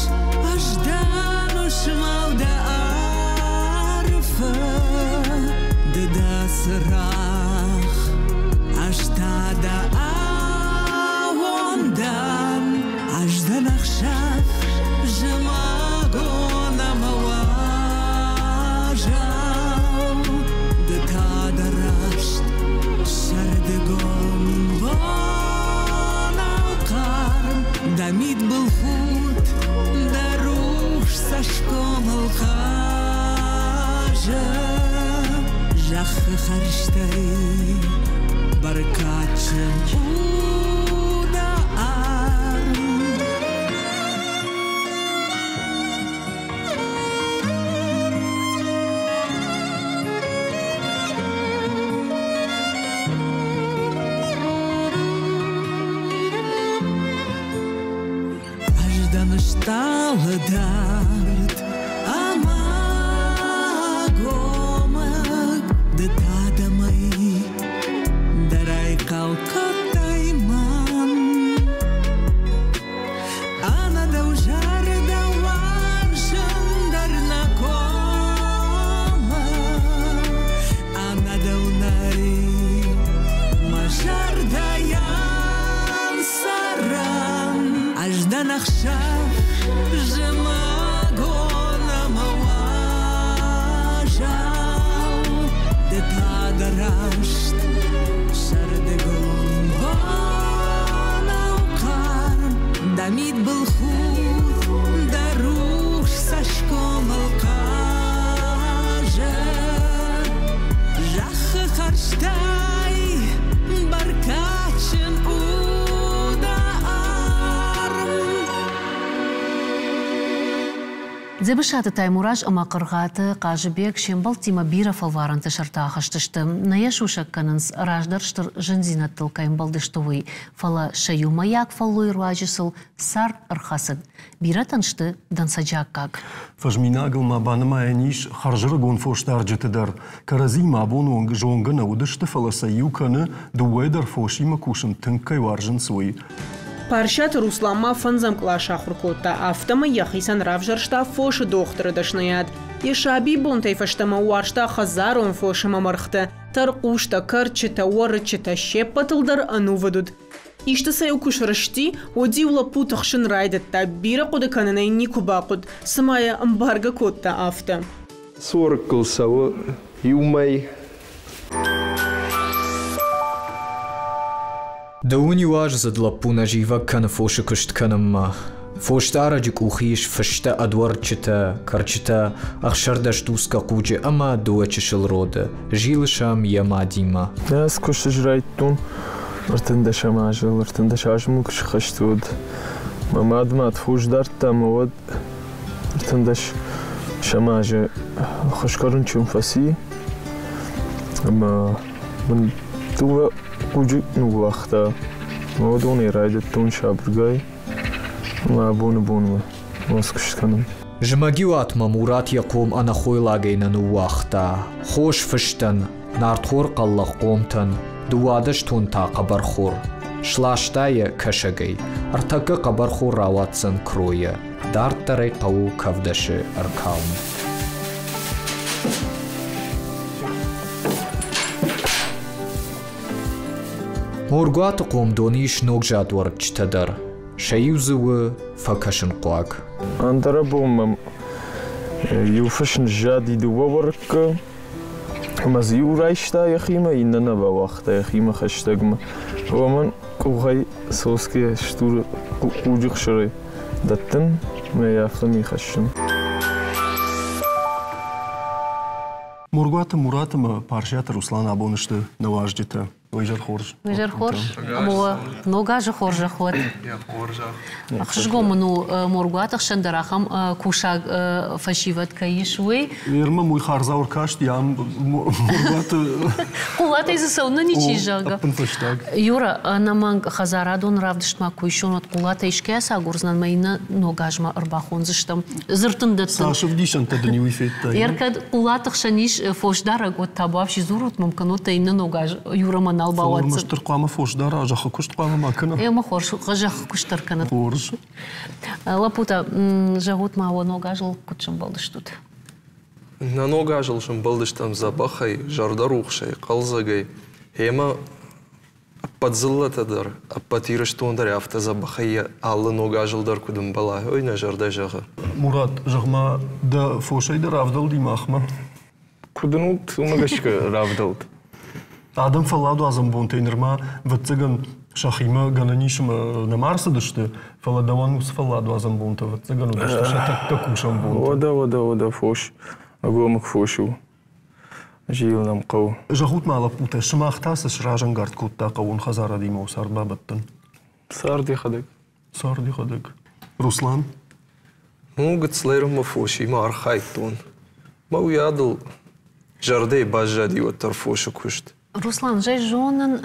ӕз дӕн уысмау дӕ арфы. Ды дӕ цырагъ, ӕз та дӕ аууон дӕн. Ӕз дӕн ӕхсӕв, зымӕгон ӕмӕ уазал. Ды та дӕ раст сӕрдыгон бонау хъарм. Дӕ мидбылхудт, дӕ рухс цӕсгомыл хъазы. Зӕххы хӕрзтӕй бӕркадджын у дӕ арм. Ӕз дӕн стъалы дард ӕмӕ ӕгомыг, ды та дӕ мӕй дӕ райхъал кодтай мӕн. Ӕнӕ дӕу зӕрдӕ уарзын дӕр нӕ комы, ӕнӕ дӕу нӕй. Дзебысаты Таймураз ӕмӕ Хъыргъаты Хъазыбег се мбӕлттимӕ бирӕ фӕлварӕнты сӕрты ахызтысты. Нӕ йӕ сусӕг кӕнынц, раздӕр стыр зындзинӕдтыл кӕй ӕмбӕлдысты, уый. Фӕлӕ сӕ иумӕйаг фӕллойы руаджы сыл цард ӕрхӕцыд. Бирӕтӕн сты дӕнцӕджы аккаг. Фӕзминагыл ма банымайӕн ис хӕрзӕрыгон фосдарджыты дӕр. Кӕрӕдзимӕ абоны онг зонгӕ нӕ уыдысты, фӕлӕ сӕ иу кӕны, дыууӕ дӕр фосимӕ кусын тынг кӕй уарзынц, уый. Парсиаты Руслан ма фӕндзӕм кълас ахуыр кодта, афтӕмӕй йӕхицӕн равзӕрста фосы дохтыры дӕсныйад. Йӕ сабибонтӕй фӕстӕмӕ уарзта хӕдзарон фос ӕмӕ мӕргътӕ, тӕрхъустӕ, кӕрчытӕ, уӕрыччытӕ се ппӕтыл дӕр ӕнувыд уыд. Исты сӕ-иу куы срысти, уӕд-иу лӕппу тыхсын райдыдта, бирӕ хъуыды кӕнын ӕй никуы бахъуыд, цыма йӕ ӕмбаргӕ кодта, афтӕ. Сорыккыл цӕуы иу мӕй. Дыууын иу аздзыд лӕппу нӕ зивӕг кӕны фосы куыст кӕнынмӕ. Фосдарӕджы къухы ис фыстӕ ӕд уӕрыччытӕ, кӕрчытӕ, 16 дуцгӕ хъуджы ӕмӕ дыууӕ чысыл роды. Зилы сӕм йӕ мадимӕ. Ӕз куыст райдтон ӕртындӕсӕм азыл, 13 азы мыл куы схӕст, уӕд. Мӕ мад мад фос дардта ӕмӕ уӕд 13 азы хуысгӕ рынчын фӕци ӕмӕ мын дыууӕ хъуджы ныууагъта. Мӕ уыдонӕй райдыдтон сабыргай ӕмӕ абоны бонмӕ куыст кӕнын. Зымӕгиуатмӕ Мурат йӕ хъом ӕнӕхойлагӕй нӕ ныууагъта. Хос фыстӕн, нартхор хъӕллӕгъхъомтӕн, 12 тон та хъӕбӕрхор. Сласта йӕ кӕсӕгӕй. Ӕртӕккӕ хъӕбӕрхор рауадздзӕн кройӕ. Дарддӕр ӕй хъӕуы кӕвдӕсы ӕркалын. Моргуаты хъомдоны ис ногзад уӕрыччытӕ дӕр. Сӕ иу дзы у фӕкӕсынхъуаг. Ӕндӕрӕбон мӕм иу фыс ныззади дыууӕ уӕрыккы, ӕмӕ дзы иу райста йӕхимӕ, иннӕ нӕ бауагъта йӕхимӕ хӕстӕгмӕ. Уымӕн къухӕй сосгӕ стур хъуджы хсырӕй дӕттын ӕмӕ йӕ афтӕмӕй хӕссын. Моргуаты Мурат ӕмӕ Парсиаты Руслан абон сты нӕ уазджытӕ. Уый хорз. Уый хорз. Ӕмӕ ног азы хорзӕх уӕд. Ӕхсызгон мын у Моргуаты хсӕн дӕр ахӕм кусӕг фӕсивӕд кӕй ис, уый. Ермӕ муй хардзау ӕркасти ам Моргуаты. Хъулатӕй дзы цӕуыннӕ ничи, зӕгъгӕ. Ӕппынфӕстаг. Юра, ӕнӕмӕнг хӕдзарадон равдыстмӕ куы исон, уӕд Хъулатӕй искӕцы агурдзынӕн мӕ иннӕ ног азмӕ ӕрбахондзыстӕм. Дзырд ын дӕттын. Цас ӕвдисӕнтӕ дын уый федтай? Ӕркӕд Хъулаты хсӕн ис фосдарӕг, уӕд табуафси дзурут мӕм, кӕннод та иннӕ ног аз Юрамӕ нал бауадздзӕн. Ӕрмӕстдӕр хъуамӕ фос дара, зӕххы куыст хъуамӕ ма кӕна. Ӕмӕ хорз, зӕххы куыст дӕр кӕнӕд. Хорз. Лӕппутӕ, зӕгъут ма, уӕ ног азыл куыд сӕмбӕлдыстут? Нӕ ног азыл сӕмбӕлдыстӕм дзӕбӕхӕй, зӕрдӕрухсӕй, хъӕлдзӕгӕй. Гъемӕ ӕппӕт дзыллӕтӕ дӕр, ӕппӕт Ирыстон дӕр афтӕ дзӕбӕхӕй йӕ алы ног азыл дӕр куыд ӕмбӕла, уый нӕ зӕрдӕ зӕгъы. Мурат, зӕгъ-ма, дӕ фосӕй дӕр равдӕлди махмӕ? Куыд ын уыд, уымӕ гӕсгӕ равдӕлд. Адӕм фӕлладуадзӕн бонтӕй нырма, ӕвӕццӕгӕн, сӕхимӕ гӕнӕн ис ӕмӕ нӕма ӕрцыдысты, фӕлӕ дӕуӕн уыцы фӕлладуадзӕн бонтӕ, ӕвӕццӕгӕн, уыдысты сӕ тӕккӕ кусӕн бонтӕ. Уӕдӕ, уӕдӕ, уӕдӕ, фос, ӕгомыг фос у. Зилын ӕм хъӕуы. Зӕгъут-ма, лӕппутӕ, сымах та цы сразӕнгард кодта хъӕууон хӕдзарадимӕ цард бабӕттын? Цард йӕхӕдӕг. Цард йӕхӕдӕг. Руслан? Ну, гыццылӕй фосимӕ архайдтон. Мӕ уыйадыл зӕрдӕйы баззади уӕддӕр фосы куыст. Руслан, ӕз зонын,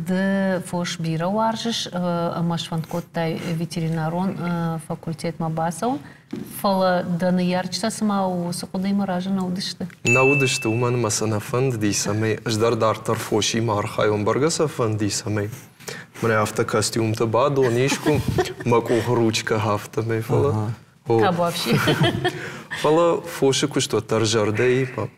ды фос бирӕ уарзыс ӕмӕ сфӕнд кодтай ветеринарон факультетмӕ бацӕуын, фӕлӕ дӕ ныййарджытӕ цыма уыцы хъуыдыимӕ разы нӕ уыдысты? Нӕ уыдысты, уымӕн ӕмӕ сӕ нӕ фӕндыди, цӕмӕй ӕз дӕр дарддӕр фосимӕ архайон. Бӕргӕ сӕ фӕнди, цӕмӕй мӕнӕ афтӕ костюмты бадон искуы, мӕ къухы ручкӕ афтӕмӕй, фӕлӕ Табуафси. Фӕлӕ фосы куыст уӕддӕр зӕрдӕйы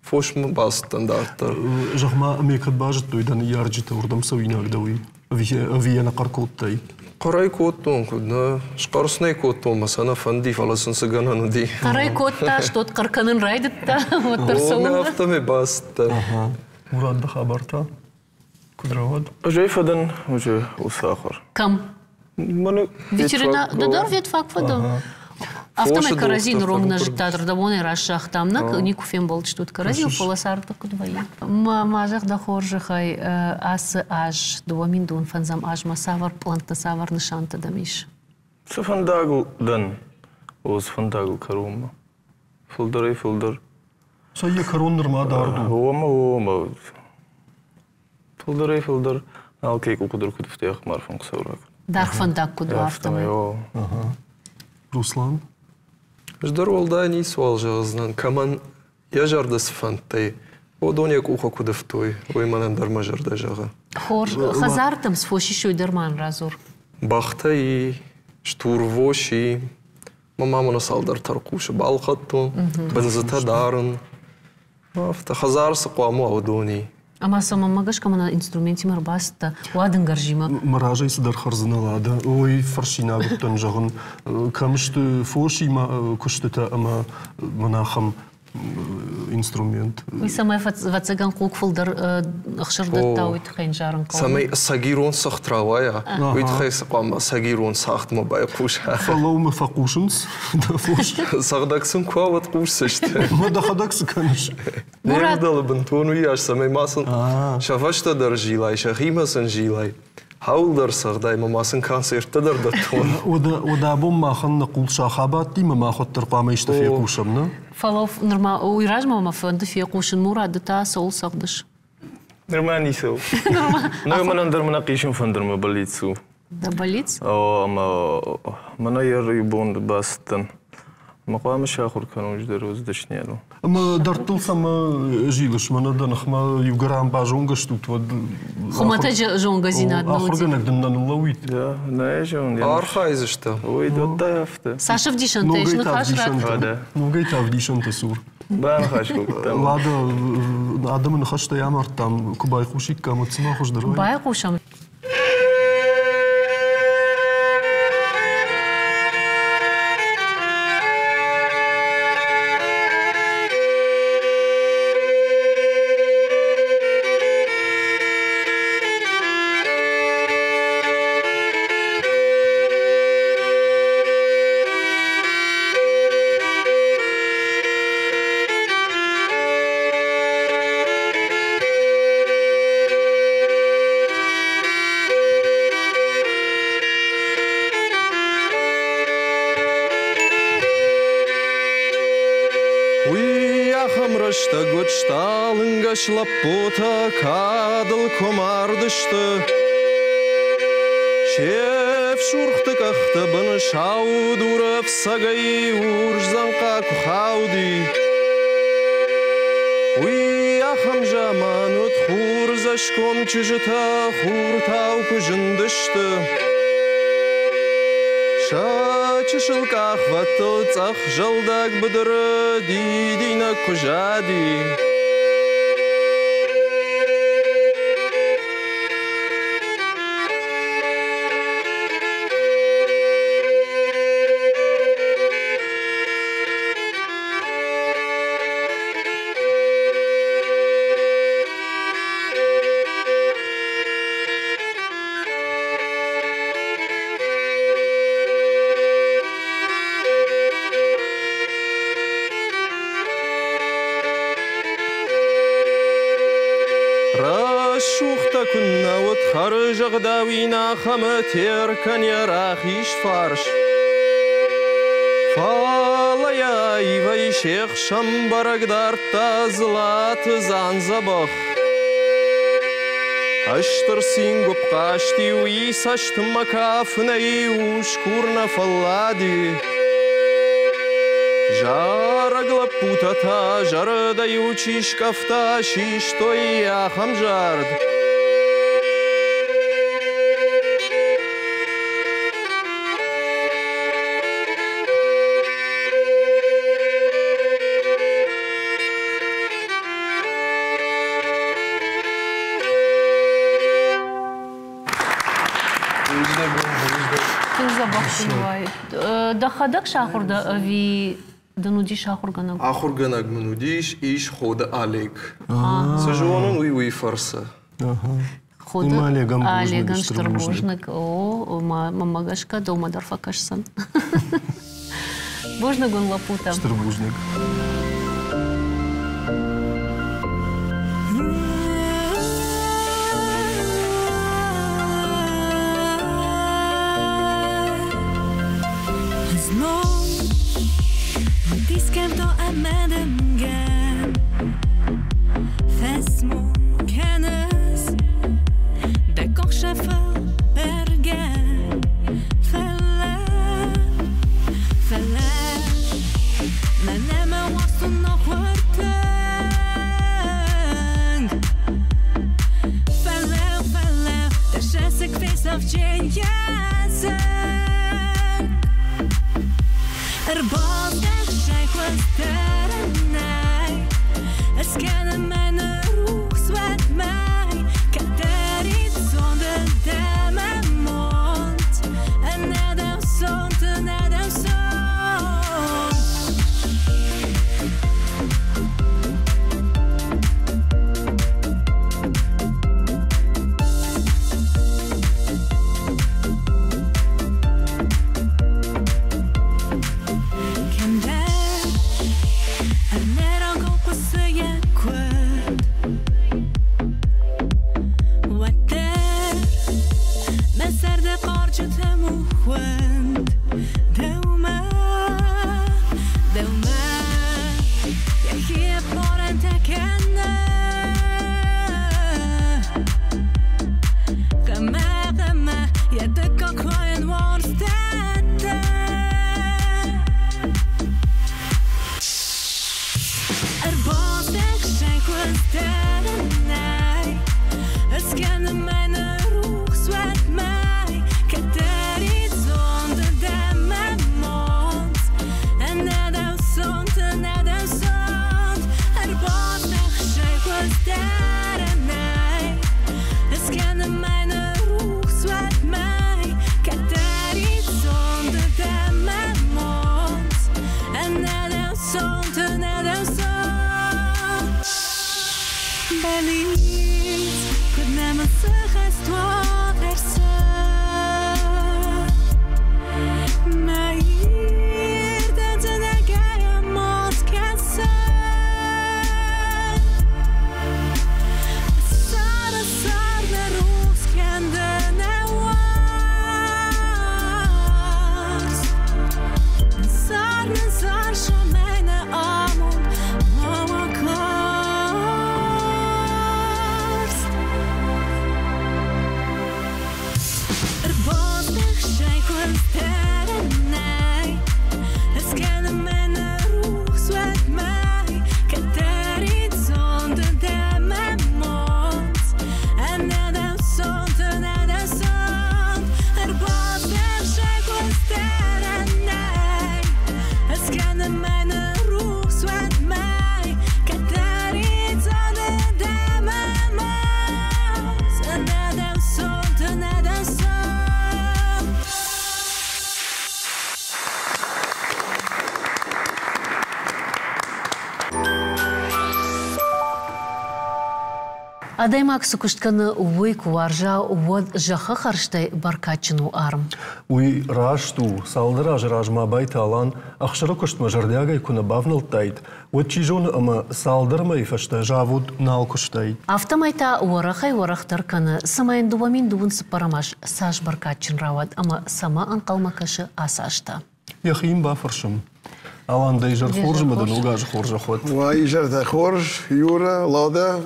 фосмӕ бацыдтӕн дарддӕр. Зӕгъ-ма, ӕмӕ кӕд базыдтой дӕ ныййарджытӕ, уырдӕм цӕуинаг дӕ уый? Ӕви йӕ нӕ хъӕр кодтай? Хъӕрӕй кодтон, куыд нӕ. Схъӕр сын ӕй кодтон, мӕ сӕ нӕ фӕнди, фӕлӕ сын цы гӕнӕн уыди. Хъӕрӕй кодта, стот хъӕр кӕнын райдыдта, уӕддӕр цӕуылнӕ? Афтӕмӕй бацыдтӕн. Мурат, дӕ хабар та куыд рауад? Ӕз ӕй фӕдӕн уже уыцы ахуыр. Кӕм? Ветеринар, ды дӕр ветфак фӕдӕ? Афтӕмӕй кӕрӕдзи ныронг нӕ зыдтат, рдӕбонӕй раст загътам, нӕ никуы фембӕлдыстут кӕрӕдзийыл, фӕлӕ царды куыд вӕййы. Ма зӕгъ дӕ хорзӕхӕй, ацы аз, 2005 азмӕ цавӕр пълӕнттӕ, цавӕр нысантӕ дӕм ис? Цы фӕндагыл дӕн, Уыцы фӕндагыл кӕронмӕ. Фылдӕрӕй-фылдӕр. Цӕй йӕ кӕрон нырма дард у. Омӕ, омӕ. Фылдӕрӕй-фылдӕр алкӕй къухы дӕр куыд фтӕх марфын хъсӕураг. Даргъ фӕндаг куыд у, афтӕмӕй. Руслан? Ӕз дӕр уӕлдай ницуал зӕгъдзынӕн, кӕмӕн йӕ зӕрдӕ цы фӕндтӕй, уыдон йӕ къухы куыд ӕфтой, уый мӕнӕн дӕр мӕ зӕрдӕ зӕгъы. Хорз, хӕдзартӕм цы фос ис, уый дӕр ма радзур. Бӕхтӕ и, стурвос и, мӕ ма мӕнӕ цалдӕр тӕрхъусы балхӕдтон, бындзытӕ дарын. Афтӕ хӕдзар цы хъуамӕ уа, уыдон и. Ӕмӕ сӕ мӕнмӕ гӕсгӕ мӕнӕ инструментимӕ ӕрбацыдтӕ, уадынгарзимӕ. Мӕ разӕй цыдӕр хӕрдзынӕ лада. Ой, фӕрсинаг уыдтӕн, зӕгъын, кӕм сты фосимӕ куыстытӕ ӕмӕ мӕнӕ ахӕм инструмент. Уый цӕмӕй ӕвӕццӕгӕн хъуг фылдӕр ӕхсыр дӕтта, уый тыххӕй зарын хъӕуы. Цӕмӕй сагирон цыхт рауайа, уый тыххӕй цы хъуамӕ сагирон цагъдмӕ байхъуса. Фӕлӕумӕ фӕхъусынц дӕ фос. Цӕгъдӕг сын куы уа, уӕд хъусдзысты. Мӕ дӕхӕдӕг цы кӕныс? Не вдӕлы бынтон уыйас, цӕмӕй ма сын сӕ фӕстӕ дӕр зилай, сӕхимӕ сын зилай. Хауылдӕр цӕгъдай ӕмӕ ма сын концерттӕ дӕр дӕттон. Уӕдӕ абон махӕн нӕ хъул сах абадти ӕмӕ мах уӕддӕр хъуамӕ исты фехъусӕм, нӕ? Фӕлӕ нырма уый размӕ мӕ фӕнды фехъусын, Мурат, ды та цӕуыл цӕгъдыс? Нырма ницӕуыл. Ныр мӕнӕн дӕр мӕнӕ хъисын фӕндырмӕ бӕллиц у. Дӕ бӕллиц? Ӕмӕ мӕнӕ йӕ иу бон бацыдтӕн. Мӕ хъуамӕ сахуыр кӕнон дӕр уыцы дӕсныйадыл. Ӕмӕ дӕрдтыл цӕмӕ зилыс? Мӕнӕ дӕ ныхмӕ иугӕр ам базонгӕ стут, уӕд Хуымӕтӕджы зонгӕдзинад нӕ уыди. Ахуыргӕнӕг дын нӕ ныллӕууид? Нӕ зон. Архайдзысты. Ой, дӕттӕ афтӕ. Цас ӕвдисӕнтӕ ис ныхас радта? Ногӕй та ӕвдисӕнтӕ цур. Баныхас кодтам. Лада, адӕмы ныхӕстӕй амардтам, куы байхъусиккам, уӕд цыма хуыздӕр уаид. Байхъусӕм. Уый ахӕм рӕстӕг уыд, сталынгӕс лӕппутӕ кадыл куы мардысты. Се фсургъты къӕхты бын сау дуры ӕфцӕгӕй урс дзӕнхъа куы хауди. Уый ахӕм заман уыд, хурдзӕсгом чызджытӕ хуртау куы зындысты. Сӕ чысыл къахвӕдтыл цъӕх зӕлдаг быдыры дидинӕг куы зади. Рӕсугъдтӕ куыннӕ уыд хӕрзӕгъдауин ахӕмы Теркӕн йӕ рахиз фарс. Фӕлӕ йӕ аивӕй се хсӕн бӕрӕг дардта Дзлаты дзандзӕбӕх. Ӕстыр цингуыпп хъазт-иу и цӕстмӕ кафынӕй усгур нӕ фӕллади. Зарӕг лӕппутӕ та зӕрдӕ-иу чи скъӕфта, систой ахӕм зард. Тынг дзӕбӕх дын уаид. Дӕхӕдӕг сахуыр дӕ ӕви дын уыдис ахуыргӕнӕг? Ахуыргӕнӕг мын уыдис, ис Ходы Олег. Цы зонын, уый уый фӕрцы. Ходы Олегӕн стыр бузныг. О, мӕнмӕ гӕсгӕ дӕумӕ дӕр фӕкӕсдзӕн. Бузныг уын, лӕппутӕ. Стыр бузныг. Знов Дискӕмтӕ ӕмӕ дымгӕ фӕсмон кӕныс, дӕ къухсӕфыл бӕргӕ, фӕлӕ, фӕлӕ мӕнӕ мӕ уарзон ногуыр тынг. Фӕлӕ, фӕлӕ дӕ сӕсыг фесӕфджен йӕ зынг. Ӕрбаздӕхсай хуыздӕрӕнӕй, Ӕскӕны мӕн рухс уӕд мӕй, Кӕддӕрид зонды дӕ мӕ монд, Ӕнӕ дӕу сонт, ӕнӕ дӕу сонт. Кӕмдӕр ӕрнӕрӕгау хъуысы йӕ куыд, Уӕддӕр мӕ зӕрдӕ хъарджытӕм у хуынд. Дӕумӕ, дӕумӕ йӕхи ӕппарӕнтӕ кӕны. Гъемӕ, гъемӕ йӕ дыккаг хайӕн уарзт дӕтты. Ӕрбаздӕхсай хуыздӕрӕнӕй, Ыскӕны мӕн рухс уӕд мӕй, Кӕддӕрид зонды дӕ мӕ монц, Ӕнӕ дӕу сонт, ӕнӕ дӕу сонт. Ӕрбаздӕхсай хуыздӕрӕнӕй, Ыскӕны мӕн рухс уӕд мӕй, Кӕддӕрид зонды дӕ мӕ монц, Ӕнӕ дӕу сонт, ӕнӕ дӕу сонт. Бӕллиц, куыд нӕ мын цы хӕст уӕд ӕрцыд, Мӕ ирд ӕдзынӕгӕй амонд кӕсы. Сӕры сӕр нӕ рухс кӕндзынӕ уарзт. Сар нын сар сомӕй нӕ амонд ма уа карст. Ӕрбаздӕхсай хуыздӕрӕнӕй, Ыскӕны мӕн рухс уӕд мӕй, Кӕддӕрид зонды дӕ мӕ монц, Ӕнӕ дӕу сонт, ӕнӕ дӕу сонт. Ӕрбаздӕхсай хуыздӕрӕнӕй, Ыскӕны мӕн рухс уӕд мӕй, Кӕддӕрид зонды дӕ мӕ монц, Ӕнӕ дӕу сонт, ӕнӕ дӕу сонт. Адӕймаг цы куыст кӕны, уый куы уарза, уӕд зӕххы хӕрзтӕй бӕркадджын у арм. Уый раст у, цалдӕр азы размӕ Абайты Алан ӕхсыры куыстмӕ зӕрдиагӕй куы нӕ бавнӕлдтаид, уӕд чи зоны ӕмӕ цалдӕр мӕйы фӕстӕ завод нал куыстаид. Афтӕмӕй та уӕрӕхӕй-уӕрӕхдӕр кӕны, цымӕ йын 2000 цыппӕрӕм аз цас бӕркадджын рауад ӕмӕ цӕмӕ ӕнхъӕлмӕ кӕсы ацы аз та? Йӕхи йын бафӕрсӕм. Алан, дӕ изӕр хорз ӕмӕ дӕ ног азы хорзӕх уӕд. Уӕ изӕртӕ хорз, Юра, Лада.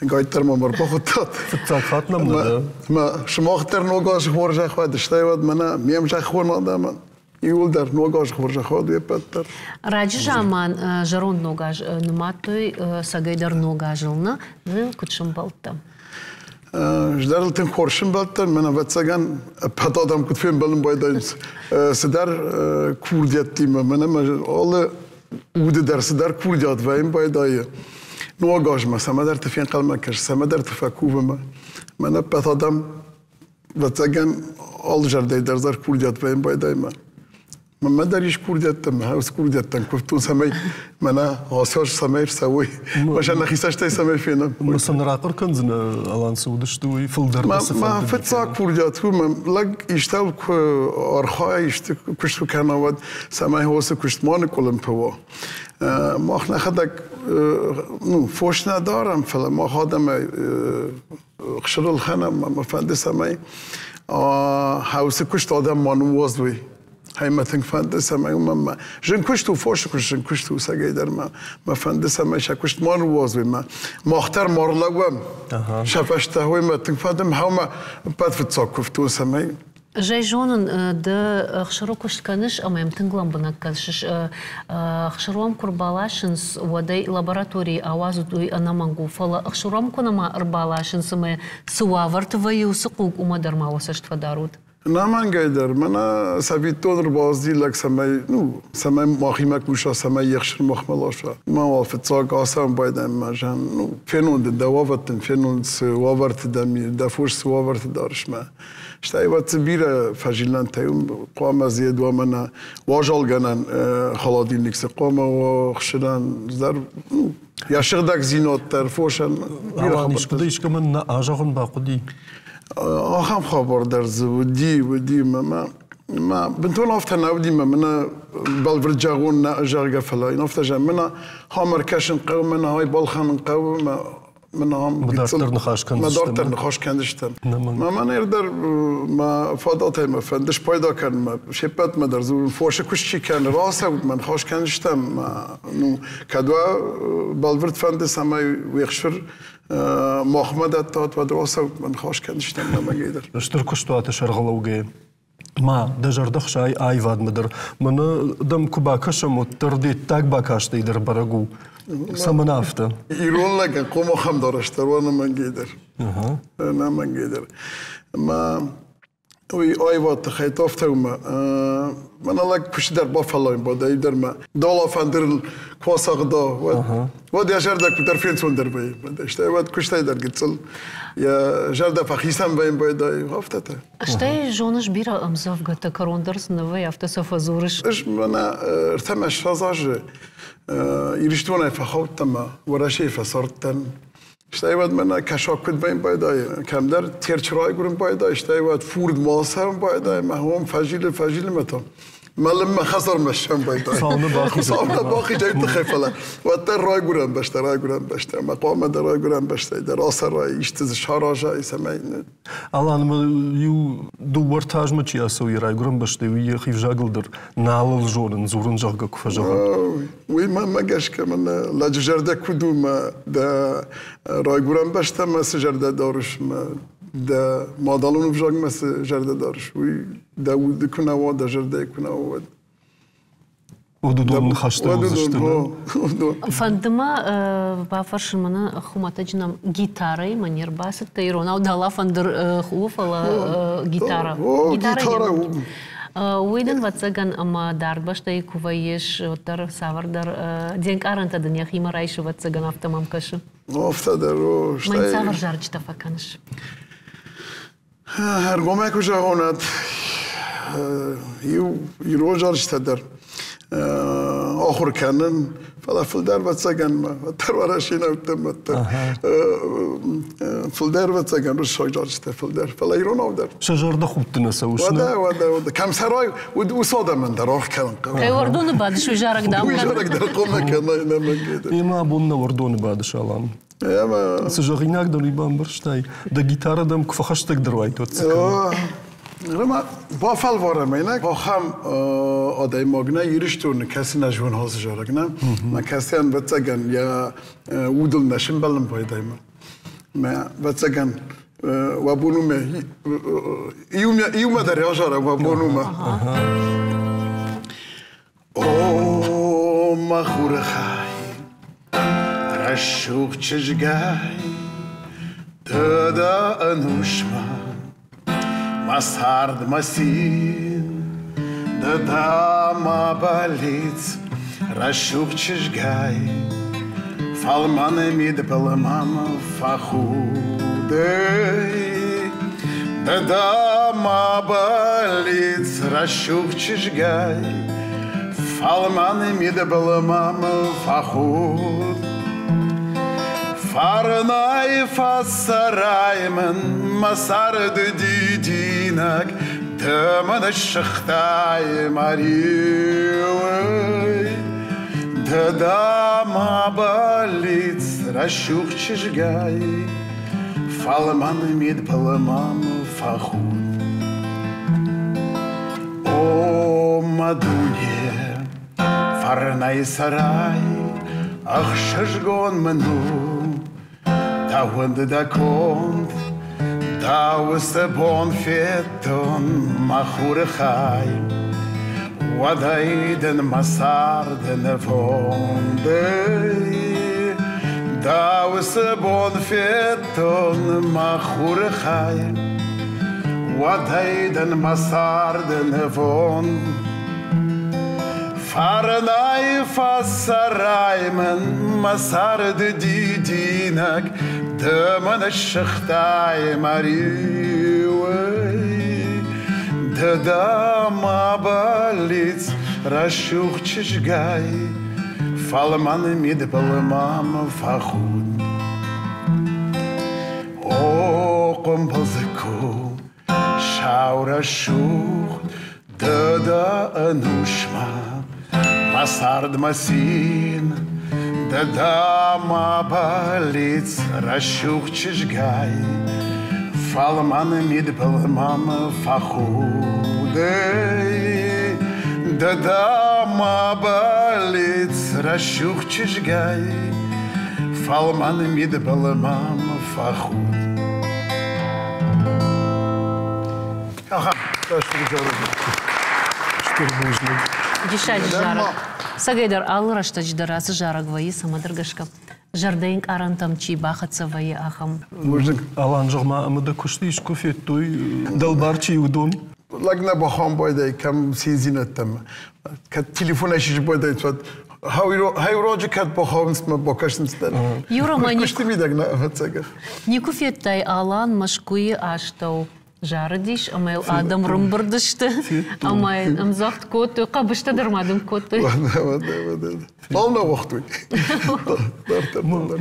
Гайддӕр мӕм ӕрбахуыдтат. Фыццаг хатт нӕм нӕ дӕ? Мӕ сымах дӕр ног азы хорзӕх уӕд, стӕй уӕд мӕнӕ ме мзӕххон адӕмӕн. Иууылдӕр ног азы хорзӕх уӕд уе ппӕт дӕр. Раджы заман зӕронд ног аз нымадтой цӕгӕйдӕр ног азыл, нӕ? Ды куыд сӕмбӕлдтӕ? Ӕз дӕр ыл тынг хорз сӕмбӕлдтӕн, мӕн ӕвӕццӕгӕн ӕппӕт адӕм куыд фембӕлын байдайынц цыдӕр курдиӕттимӕ, мӕнӕ мӕ алы уды дӕр цыдӕр курдиат вӕййын байдайы. Ног азмӕ цӕмӕдӕрты фенхъӕлмӕ кӕс, цӕмӕдӕрты фӕкувымӕ. Мӕн ӕппӕт адӕм ӕвӕццӕгӕн алы зӕрдӕйы дӕр дӕр курдиат вӕййын байдайы. Мӕнмӕ дӕр ис курдиӕттӕ, мӕ ус курдиӕттӕн куывтон, цӕмӕй мӕнӕ ацы аз цӕмӕй ӕрцӕуой, мӕ сӕ нӕхи цӕстӕй цӕмӕй фенӕм. Мӕ сын рахъуыр кӕндзынӕ, Алан, цы уыдысты, уый фылдӕр дӕ цы Мӕ фыццаг курдиат у, мӕ лӕг истӕуыл куы архайа, исты куыст куы кӕна, уӕд цӕмӕй уыцы куыст ма ныкъуылымпы уа. Мах нӕхӕдӕг ну, фос нӕ дарӕм, фӕлӕ мах адӕмӕй хсырыл хӕнӕм, мӕ фӕнды, цӕмӕй хӕусы куыст адӕм ма ныууадзой. Хай мӕ тынг фӕнды, цӕмӕй уымӕн мӕ зын куыст у, фосы куыст зын куыст у, цӕгӕйдӕр мӕ мӕ фӕнды, цӕмӕй сӕ куыст ма ныууадзой, мӕ мах дӕр ма рлӕууӕм сӕ фӕстӕ, уый мӕ тынг фӕнды, мӕ ӕппӕт фыццаг куывтон, цӕмӕй Ӕз зонын, ды ӕхсыры куыст кӕныс ӕмӕ йӕм тынг лӕмбынӕг кӕсыс. Ӕхсыром куы рбаласынц, уӕд ӕй лабораторийы ауадзут, уый ӕнӕмӕнг у. Фӕлӕ ӕхсыром куы нӕма ӕрбаласынц ӕмӕ цы уавӕрты вӕййы уыцы хъуг, уымӕ дӕр ма уӕ цӕст фӕдарут. Ӕнӕмӕнгӕй дӕр, мӕнӕ цӕвиттон ӕрбацыди лӕг, цӕмӕй, ну, цӕмӕй махимӕ куса, цӕмӕй йе хсыр махмӕ ласа. Ма уал фыццаг ацӕуын байдайӕм мӕ зӕн, ну, фенон дын дӕ уавӕртӕн, фенон цы уавӕрты дӕм и, дӕ фос цы уавӕрты дарыс мӕ. Стӕй уӕд дзы бирӕ фӕзилӕнтӕ уым хъуамӕ зед уа мӕнӕ уазалгӕнӕн холодильник цы хъуамӕ уа хсырӕн дӕр, ну, йӕ сыгъдӕгдзинад дӕр фосӕн. Алан, искуыд искӕмӕн нӕ азӕгъын бахъуыди? Ахӕм хабар дӕр дзы уыди, уыди мӕ мӕ бынтон афтӕ нӕ уыди мӕ мӕнӕ бӕлвырд зӕгъон нӕ зӕгъгӕ, фӕлӕ йын афтӕ зӕгъ, мӕнӕ хам ӕркӕсын хъӕуы, мӕнӕ ай балхӕнын хъӕуы, мӕ мӕнӕ ам дарддӕр ныхас кӕндзыстӕм. Дарддӕр ныхас кӕндзыстӕм. Мӕ мӕнӕ дӕр мӕ фадатӕй мӕ фӕнды спайда кӕнын, мӕ се ппӕтмӕ дӕр дзурын, фосы куыст чи кӕны, рацӕут, мӕ ныхас кӕндзыстӕм. Ну, кӕд уӕ бӕлвырд фӕнды, цӕмӕй уе хсыр махмӕ дӕттат, уӕд рацӕут, мӕ ныхас кӕндзыстӕм нӕмӕгӕй дӕр. Стыр куыстуаты сӕргълӕугӕйӕ ма дӕ зӕрдӕ хсайы аивадмӕ дӕр. Мӕнӕ дӕм куы бакӕсӕм, уӕддӕр де ддаг бакастӕй дӕр бӕрӕг у. Цӕмӕн афтӕ? Ирон лӕгӕн хъомахӕм дӕр ӕстӕр уа нӕмӕнгӕй дӕр. Нӕмӕнгӕй дӕр. Ма уый аивад тыххӕй афтӕ у мӕ мӕнӕ лӕг куысты дӕр бафӕллайын бадӕй дӕр мӕ дала фӕндырыл куы ацагъда, уӕд уӕд йӕ зӕрдӕ куыддӕр фенцондӕр вӕййы. Стӕй уӕд куыстӕй дӕр гыццыл йӕ зӕрдӕ фӕхицӕн вӕййын байдайы, афтӕтӕ. Стӕй зоныс бирӕ ӕмдзӕвгӕтӕ, кӕрон дӕр цы нӕ вӕййы, афтӕ сӕ фӕдзурыс. Ӕз мӕнӕ ӕртӕ 20 азы Ирыстонӕй фӕхаудтӕн мӕ Уӕрӕсейы фӕцардтӕн. Стӕй уӕд мӕнӕ кӕсаг куыд вӕййын байдайы, кӕмдӕр Терчы райгуырын байдайы, стӕй уӕд фурд ма цӕуын байдайы, мӕ хом фӕзилы, фӕзилы мӕ та мӕлынмӕ хӕдзармӕ ссӕн байдайы. Хуыцау нӕ бахизӕд. Хуыцау нӕ бахизӕд тыххӕй, фӕлӕ уӕддӕр райгуырӕн бӕстӕ, райгуырӕн бӕстӕ. Мӕ хъуамӕ дӕ райгуырӕн бӕстӕй дӕр ацӕрай, исты дзы саразай, цӕмӕй Алан, иу дыууӕ ӕртӕ азмӕ чи ацӕуы йӕ райгуырӕн бӕстӕй, уый йӕхи взагыл дӕр нал ыл зонын, дзурын, зӕгъгӕ, куы фӕзӕгъы. Уый мӕнмӕ гӕсгӕ мӕн лӕджы зӕрдӕ куыд у, мӕ дӕ райгуырӕн бӕстӕмӕ цы зӕрдӕ дарыс, мӕ дӕ мадӕлон ӕвзагмӕ цы зӕрдӕ дарыс, уый дӕ уды куы нӕ уа, дӕ зӕрдӕйы куы нӕ уа, уӕд Уыдон ныхӕстӕ уыдзысты. Фӕнды мӕ бафӕрсын мӕнӕ хуымӕтӕджы нӕм гитарӕимӕ не рбацыдтӕ иронау дала фӕндыр у, фӕлӕ гитара. Гитара у. Уый дын ӕвӕццӕгӕн ӕмӕ дард бӕстӕйы куы вӕййыс, уӕддӕр цавӕрдӕр де нкъарӕнтӕ дын йӕхимӕ райсы, ӕвӕццӕгӕн, афтӕ мӕм кӕсы. Афтӕ дӕр у. Мӕн цавӕр зарджытӕ фӕкӕныс? Ӕргомӕй куы зӕгъон, иу ирон зарджытӕ дӕр ахуыр кӕнын, фӕлӕ фылдӕр ӕвӕццӕгӕн уӕддӕр уӕрӕсейӕгтӕм уӕддӕр фылдӕр ӕвӕццӕгӕн уырыссаг зарджытӕ фылдӕр, фӕлӕ иронау дӕр. Сӕ зӕрдӕхудты нӕ цӕуыс? Уӕдӕ, уӕдӕ, уӕдӕ. Кӕм цӕрай, уыцы адӕмӕн дӕр аргъ кӕнын хъӕуы. Кӕй уӕрдоны бадыс, уый зарӕг дам Уый зарӕг дӕр хъуамӕ кӕнай, нӕмӕнг. Ӕмӕ абон нӕ уӕрдоны бадыс, Алан. Цы зӕгъинаг дӕр уый бамбӕрстай. Дӕ гитарӕ дӕм куы фӕхӕстӕгдӕр уайд, уӕд цы кӕнай? Ма бафӕлварӕм ӕй, нӕ ахӕм адӕймаг нӕ Ирыстоны, кӕцы нӕ зоны ацы зарӕг, нӕ? Мӕ кӕцыйӕн, ӕвӕццӕгӕн, йӕ удыл нӕ сымбӕлын байдаймӕ. Мӕ, ӕвӕццӕгӕн, уӕ бон у мӕ иумӕ дӕр азарӕм уӕ бон у мӕ. О, мӕ хуры хай, рӕсугъд чызгай, ды дӕ ӕнусмӕ мӕ цард, мӕ цин, ды дӕ мӕ бӕллиц, рӕсугъд чызгай, фӕлмӕн мидбыл мӕм фӕхудӕй. Ды дӕ мӕ бӕллиц, рӕсугъд чызгай, фӕлмӕн мидбыл мӕм фӕхуд. Фӕрнӕй фӕцӕрай мын мӕ царды дидинӕг, ды мын ссыгътай мӕ риуӕй. Ды дӕ мӕ бӕллиц, рӕсугъд чызгай, фӕлмӕн мидбыл мӕм фӕхуд. О, мӕ дуне, фӕрнӕй цӕрай, ӕхсызгон мын у, дӕ уынд, дӕ конд, дӕ уыцы бон федтон мӕ хуры хай. Уӕдӕй дын мӕ царды нывондӕй, дӕ уыцы бон федтон мӕ хуры хай. Уӕдӕй дын мӕ царды нывонд. Фӕрнӕй фӕцӕрай мын мӕ царды дидинӕг, ды мын ссыгътай мӕ риуӕй. Ды дӕ мӕ бӕллиц, рӕсугъд чызгай, фӕлмӕн мидбыл мӕм фӕхуд. О, хъуымбылдзыкку, сау рӕсугъд, ды дӕ ӕнусмӕ, мӕ цард, мӕ цин, ды дӕ мӕ бӕллиц, рӕсугъд чызгай, фӕлмӕн мидбыл мӕм фӕхудӕй. Ды дӕ мӕ бӕллиц, рӕсугъд чызгай, фӕлмӕн мидбыл мӕм фӕхуд. Ахӕм Стыр бузныг. Диссаджы зарӕг. Цӕгӕйдӕр алы рӕстӕджы дӕр ацы зарӕг вӕййы цӕмӕдӕр гӕсгӕ зӕрдӕйы ӕнкъарӕнтӕм чи бахӕццӕ вӕййы, ахӕм. Бузныг. Алан, зӕгъ-ма, ӕмӕ дӕ куысты искуы федтой, дӕлбар чи уыдон? Лӕг нӕ бахамбайдай кӕм циндзинӕдтӕм. Кӕд телефонӕй сисбайдай, уӕд Хайроджы кӕд бахауынц мӕ бакӕсынц дӕр. Юра, ма куысты мидӕг нӕ ӕвӕццӕгӕн. Никуы федтай Алан Мӕскуыйы астӕу зарыдис ӕмӕ йыл адӕм рымбырд сты ӕмӕ ӕмдзӕгъд кодтой, хъӕбыстӕ дӕр ма дын кодтой. Нал нӕ уагътой.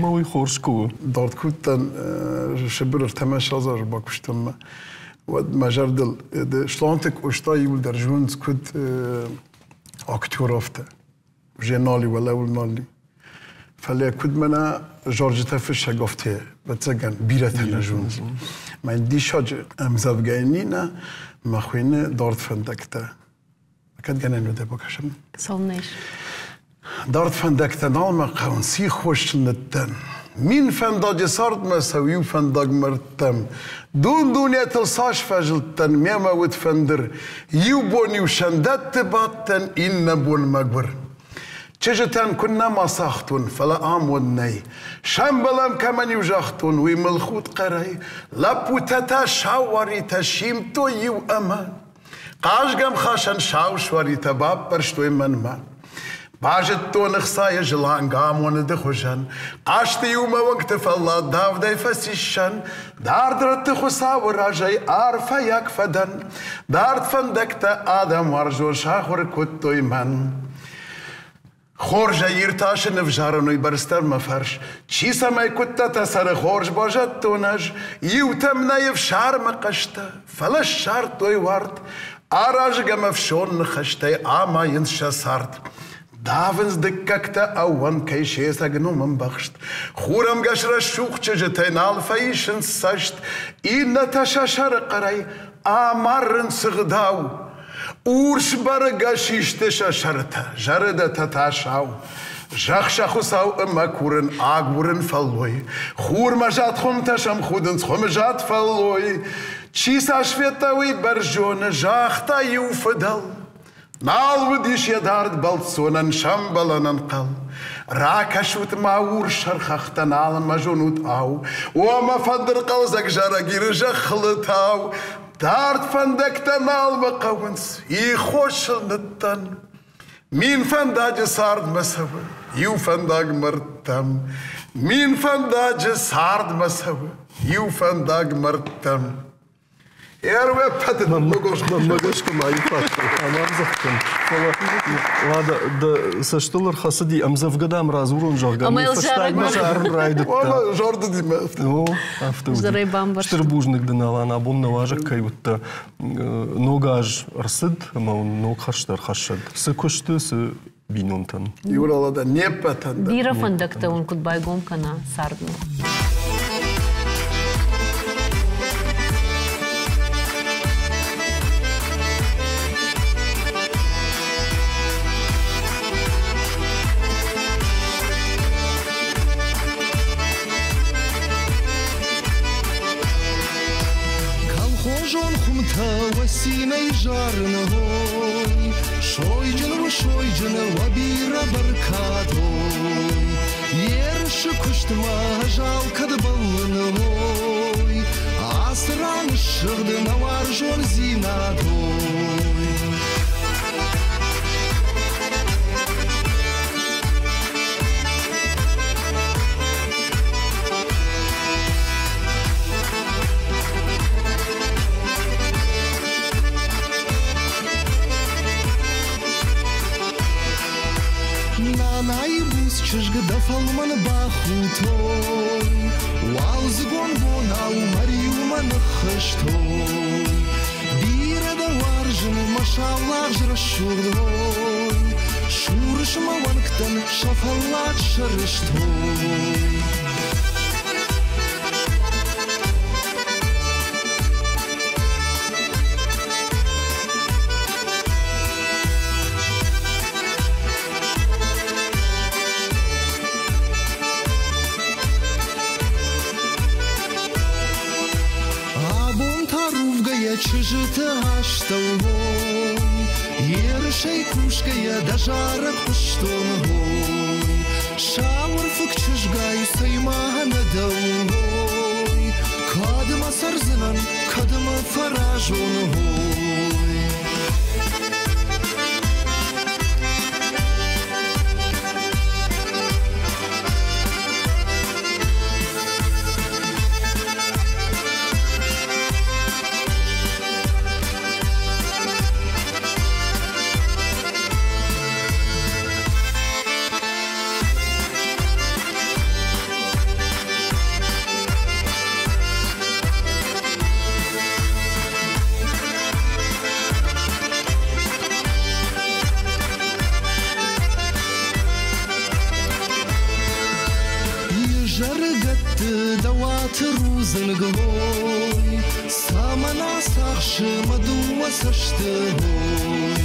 Ма уый хорз куы у. Дард куыдтӕн Сыбыры ӕртӕмӕ ссӕдз бакуыстон мӕ. Уӕд мӕ зӕрдыл Сланты Къоста иуылдӕр зонынц куыд актер афтӕ. Уже нал и, уӕлӕуыл нал и. Фӕлӕ куыд мӕнӕ зарджытӕ фыссӕг афтӕ, ӕвӕццӕгӕн, бирӕтӕ нӕ зонынц. Мӕ диссаджы ӕмдзӕвгӕйы Нинӕ мӕ хуыйны Дард фӕндӕгтӕ. Кӕд гӕнӕн уыд бакӕсӕм? Цӕуылнӕ ис? Дард фӕндӕгтӕ нал мӕ хъӕуынц, сихос ныддӕн. Мин фӕндаджы цардмӕ цӕуы иу фӕндаг мӕрдтӕм. Дун-дунетыл цас фӕзылдтӕн, мемӕ уыд фӕндыр. Иу бон-иу сӕндӕтты бадтӕн, иннӕ бон мӕгуыр. Чызджытӕн куыннӕ ма цагътон, фӕлӕ амонд нӕй. Сӕмбӕлӕм кӕмӕн-иу загътон, уый мыл худт хъӕрӕй. Лӕппутӕ та сау уаритӕ симдтой иу ӕмӕ хъазгӕмхасӕн сау суаритӕ баппӕрстой мӕнмӕ. Базыдтон ӕхцайы зыланг амоны ды хуызӕн. Хъазты иумӕ уӕнгты фӕллад давдӕй фӕциссӕн. Дард рӕтты Хуыцауы разӕй арфӕйаг фӕдӕн. Дард фӕндӕгтӕ адӕм уарзон сахуыр кодтой мӕн. Хорзӕй иртасын ӕвзарын уыйбӕрц дӕр мӕ фарс. Чи цӕмӕй куыдтӕтӕ цӕры, хорз базӕдтон ӕз. Иутӕм нӕй ӕфсармы хъӕстӕ, фӕлӕ ссардтой уарт. Аразгӕ мӕ фсон ныхӕстӕй амайынц сӕ цард. Давынц дыккӕгтӕ ӕууӕнкӕй се цӕг ном ӕмбӕхст. Хурӕмгӕс рӕсугъд чызджытӕй нал фӕисынц цӕст. Иннӕтӕ сӕ сӕры хъӕрӕй амарынц ӕгъдау. Урс бӕргӕ систы сӕ сӕртӕ, зӕрдӕтӕ та сау. Зӕхх сӕ Хуыцау ӕмӕ курын, агурын фӕллой. Хурмӕ зад хуымтӕ сӕм худынц, хуымы зад фӕллой. Чи цас федта, уый бӕрзоны, загъта иу фыдӕл. Нал уыдис йӕ дард бӕлццонӕн сӕмбӕлӕн ӕнхъӕл. Ракӕсут ма урс сӕрхӕхтӕ, нал мӕ зонут, ау. О, мӕ фӕндыр хъӕлдзӕг зарӕг Иры зӕххыл тау. Дард фӕндӕгтӕ нал мӕ хъӕуынц, ихосыл ныддӕн. Мин фӕндаджы цардмӕ цӕуы, иу фӕндаг мӕрдтӕм. Мин фӕндаджы цардмӕ цӕуы, иу фӕндаг мӕрдтӕм. Мӕнмӕ гӕсгӕ ма иу хатт ӕмӕмдзӕгъдтӕн, фӕлӕ уӕдӕ дӕ цӕстыл ӕрхӕцыди ӕмдзӕвгӕ дӕм радзурон, зӕгъгӕ, ӕмӕ йыл фӕстагмӕ зарын райдыдта. Зардыдимӕ. О, афтӕ уыди. Стыр бузныг дын, Алан, абон нӕ уазӕг кӕй уыдтӕ. Ног аз ӕрцыд ӕмӕ уын ног хӕрзтӕ ӕрхӕссӕд. Цы куысты, цы бинонтӕн. Иуралада не ппӕтӕн дӕр. Бирӕ фӕндӕгтӕ уын куыд байгом кӕна цардмӕ. Сабитӕ уӕ цинӕй зарын ой, Сойджын у сойджын уӕ бирӕ бӕркад ой. Ерысы куыстмӕ ӕз алкӕд бӕллын ой, Ацы ран ссыгъд нӕ уарзондзинад ой. Нанайы буц чызг дӕ фӕлмӕн бахутой, Уалдзыгон бонау мӕ риумӕ ныххызтой. Бирӕ дӕ уарзын, мӕ саулагъз рӕсугъд ой, Сурыс мӕ уӕнгтӕн сӕ фӕллад сӕрыстой. Абон та рувгӕйӕ чызджыты астӕу ой, Ерысӕй кусгӕйӕ дӕ зарӕг хъуыстон ой. Сауырфыг чызгай, цӕй ма ӕнӕ дӕу ой, Кӕд ма цӕрдзынӕн, кӕд ма фӕразон ой. Изӕрыгӕтты дӕ уаты рудзынг ой, Цӕмӕн ацахсы мӕ дыууӕ цӕсты ой.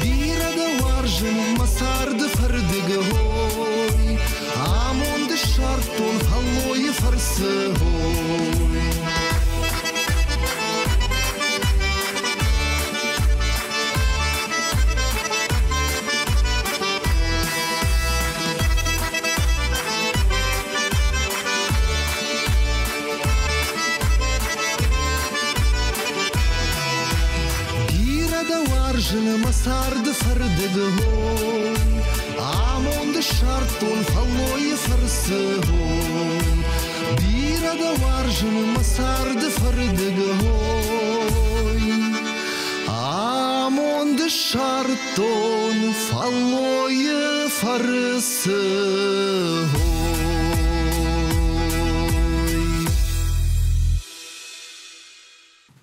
Бирӕ дӕ уарзын, мӕ царды фӕрдыг ой, Амонд ссардтон фӕллойы фӕрцы ой. Бирӕ дӕ уарзын, мӕ царды фӕрдыг ой, Амонд ссардтон фӕллойы фӕрцы ой. Бирӕ дӕ уарзын, мӕ царды фӕрдыг ой, Амонд ссардтон фӕллойы фӕрцы ой.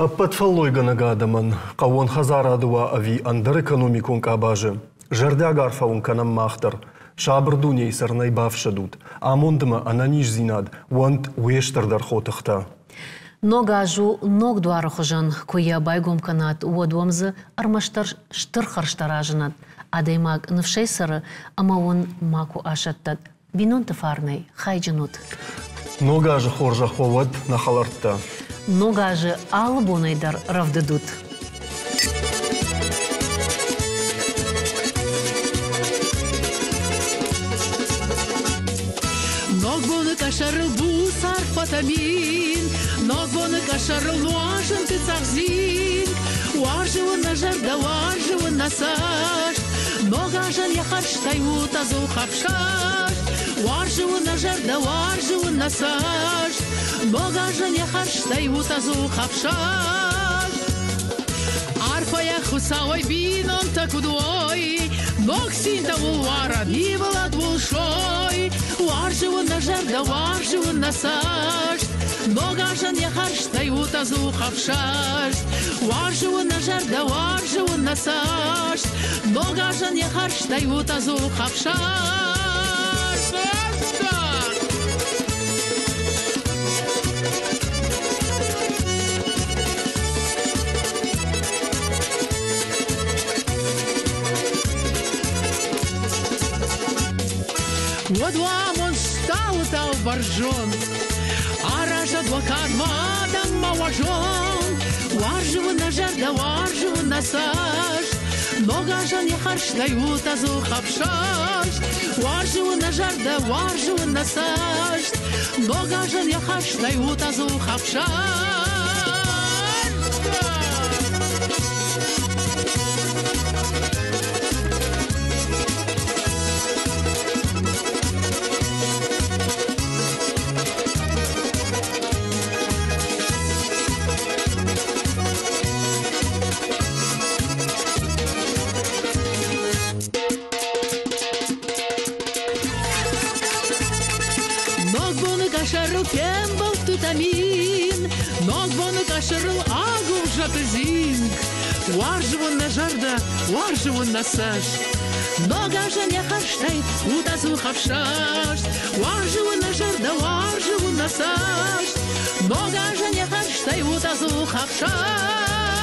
Ӕппӕт фӕллойгӕнӕг адӕмӕн хъӕууон хӕдзарады уа ӕви ӕндӕр экономикон къабазы, зӕрдиаг арфӕ уын кӕнӕм мах дӕр. Сабыр дунейы сӕрнӕй бафсӕдут, амондмӕ ӕнӕниздзинад уӕнт уе стырдӕр хотыхтӕ. Ног аз у ног дуары хуызӕн, куы йӕ байгом кӕнат, уӕд уӕм дзы ӕрмӕстдӕр стыр хӕрзтӕ разынӕд. Адӕймаг ныфсӕй цӕры ӕмӕ уын макуы асӕттӕд. Бинонты фарнӕй хайджын ут! Ног азы хорзӕх уӕ уӕд, нӕ хӕлӕрттӕ! Ног азы алы бонӕй дӕр рӕвдыд ут! Ногбоны къӕсӕрыл буц арфӕтӕ мин, Ногбоны къӕсӕрыл нуазынты цъӕх зинг. Уарзы уын нӕ зӕрдӕ, уарзы уын нӕ цӕст, Ног азӕн йӕ хӕрзтӕй ут ӕдзух ӕфсӕст. Уарзы уын нӕ зӕрдӕ, уарзы уын нӕ цӕст, Ног азӕн йӕ хӕрзтӕй ут ӕдзух ӕфсӕст. Арфӕйӕ Хуыцауӕй бинонтӕ куыд уой, Ног цинтӕ уыл уарӕд, ивылӕд уыл сой. Уарзы уын нӕ зӕрдӕ, уарзы уын нӕ цӕст, Ног азӕн йӕ хӕрзтӕй ут ӕдзух ӕфсӕст. Уарзы уын нӕ зӕрдӕ, уарзы уын нӕ цӕст, Ног азӕн йӕ хӕрзтӕй ут ӕдзух ӕфсӕст. Уӕд уӕ сталытау бӕрзонд, Аразӕд уӕ кадмӕ адӕммӕ уӕ зонд. Уарзы уын нӕ зӕрдӕ, уарзы уын нӕ цӕст. Ног азӕн йӕ хӕрзтӕй ут ӕдзух ӕфсӕст. Уарзы уын нӕ зӕрдӕ, уарзы уын нӕ цӕст. Ног азӕн йӕ хӕрзтӕй ут ӕдзух ӕфсӕст. Ногбоны къӕсӕрыл фембӕлд Тутамин, Ногбоны къӕсӕрыл агуывзӕты зинг. Уарзы уын нӕ зӕрдӕ, уарзы уын нӕ цӕст. Ног азӕн йӕ хӕрзтӕй ут ӕдзух ӕфсӕст. Уарзы уын нӕ зӕрдӕ, уарзы уын нӕ цӕст. Ног азӕн йӕ хӕрзтӕй ут ӕдзух ӕфсӕст.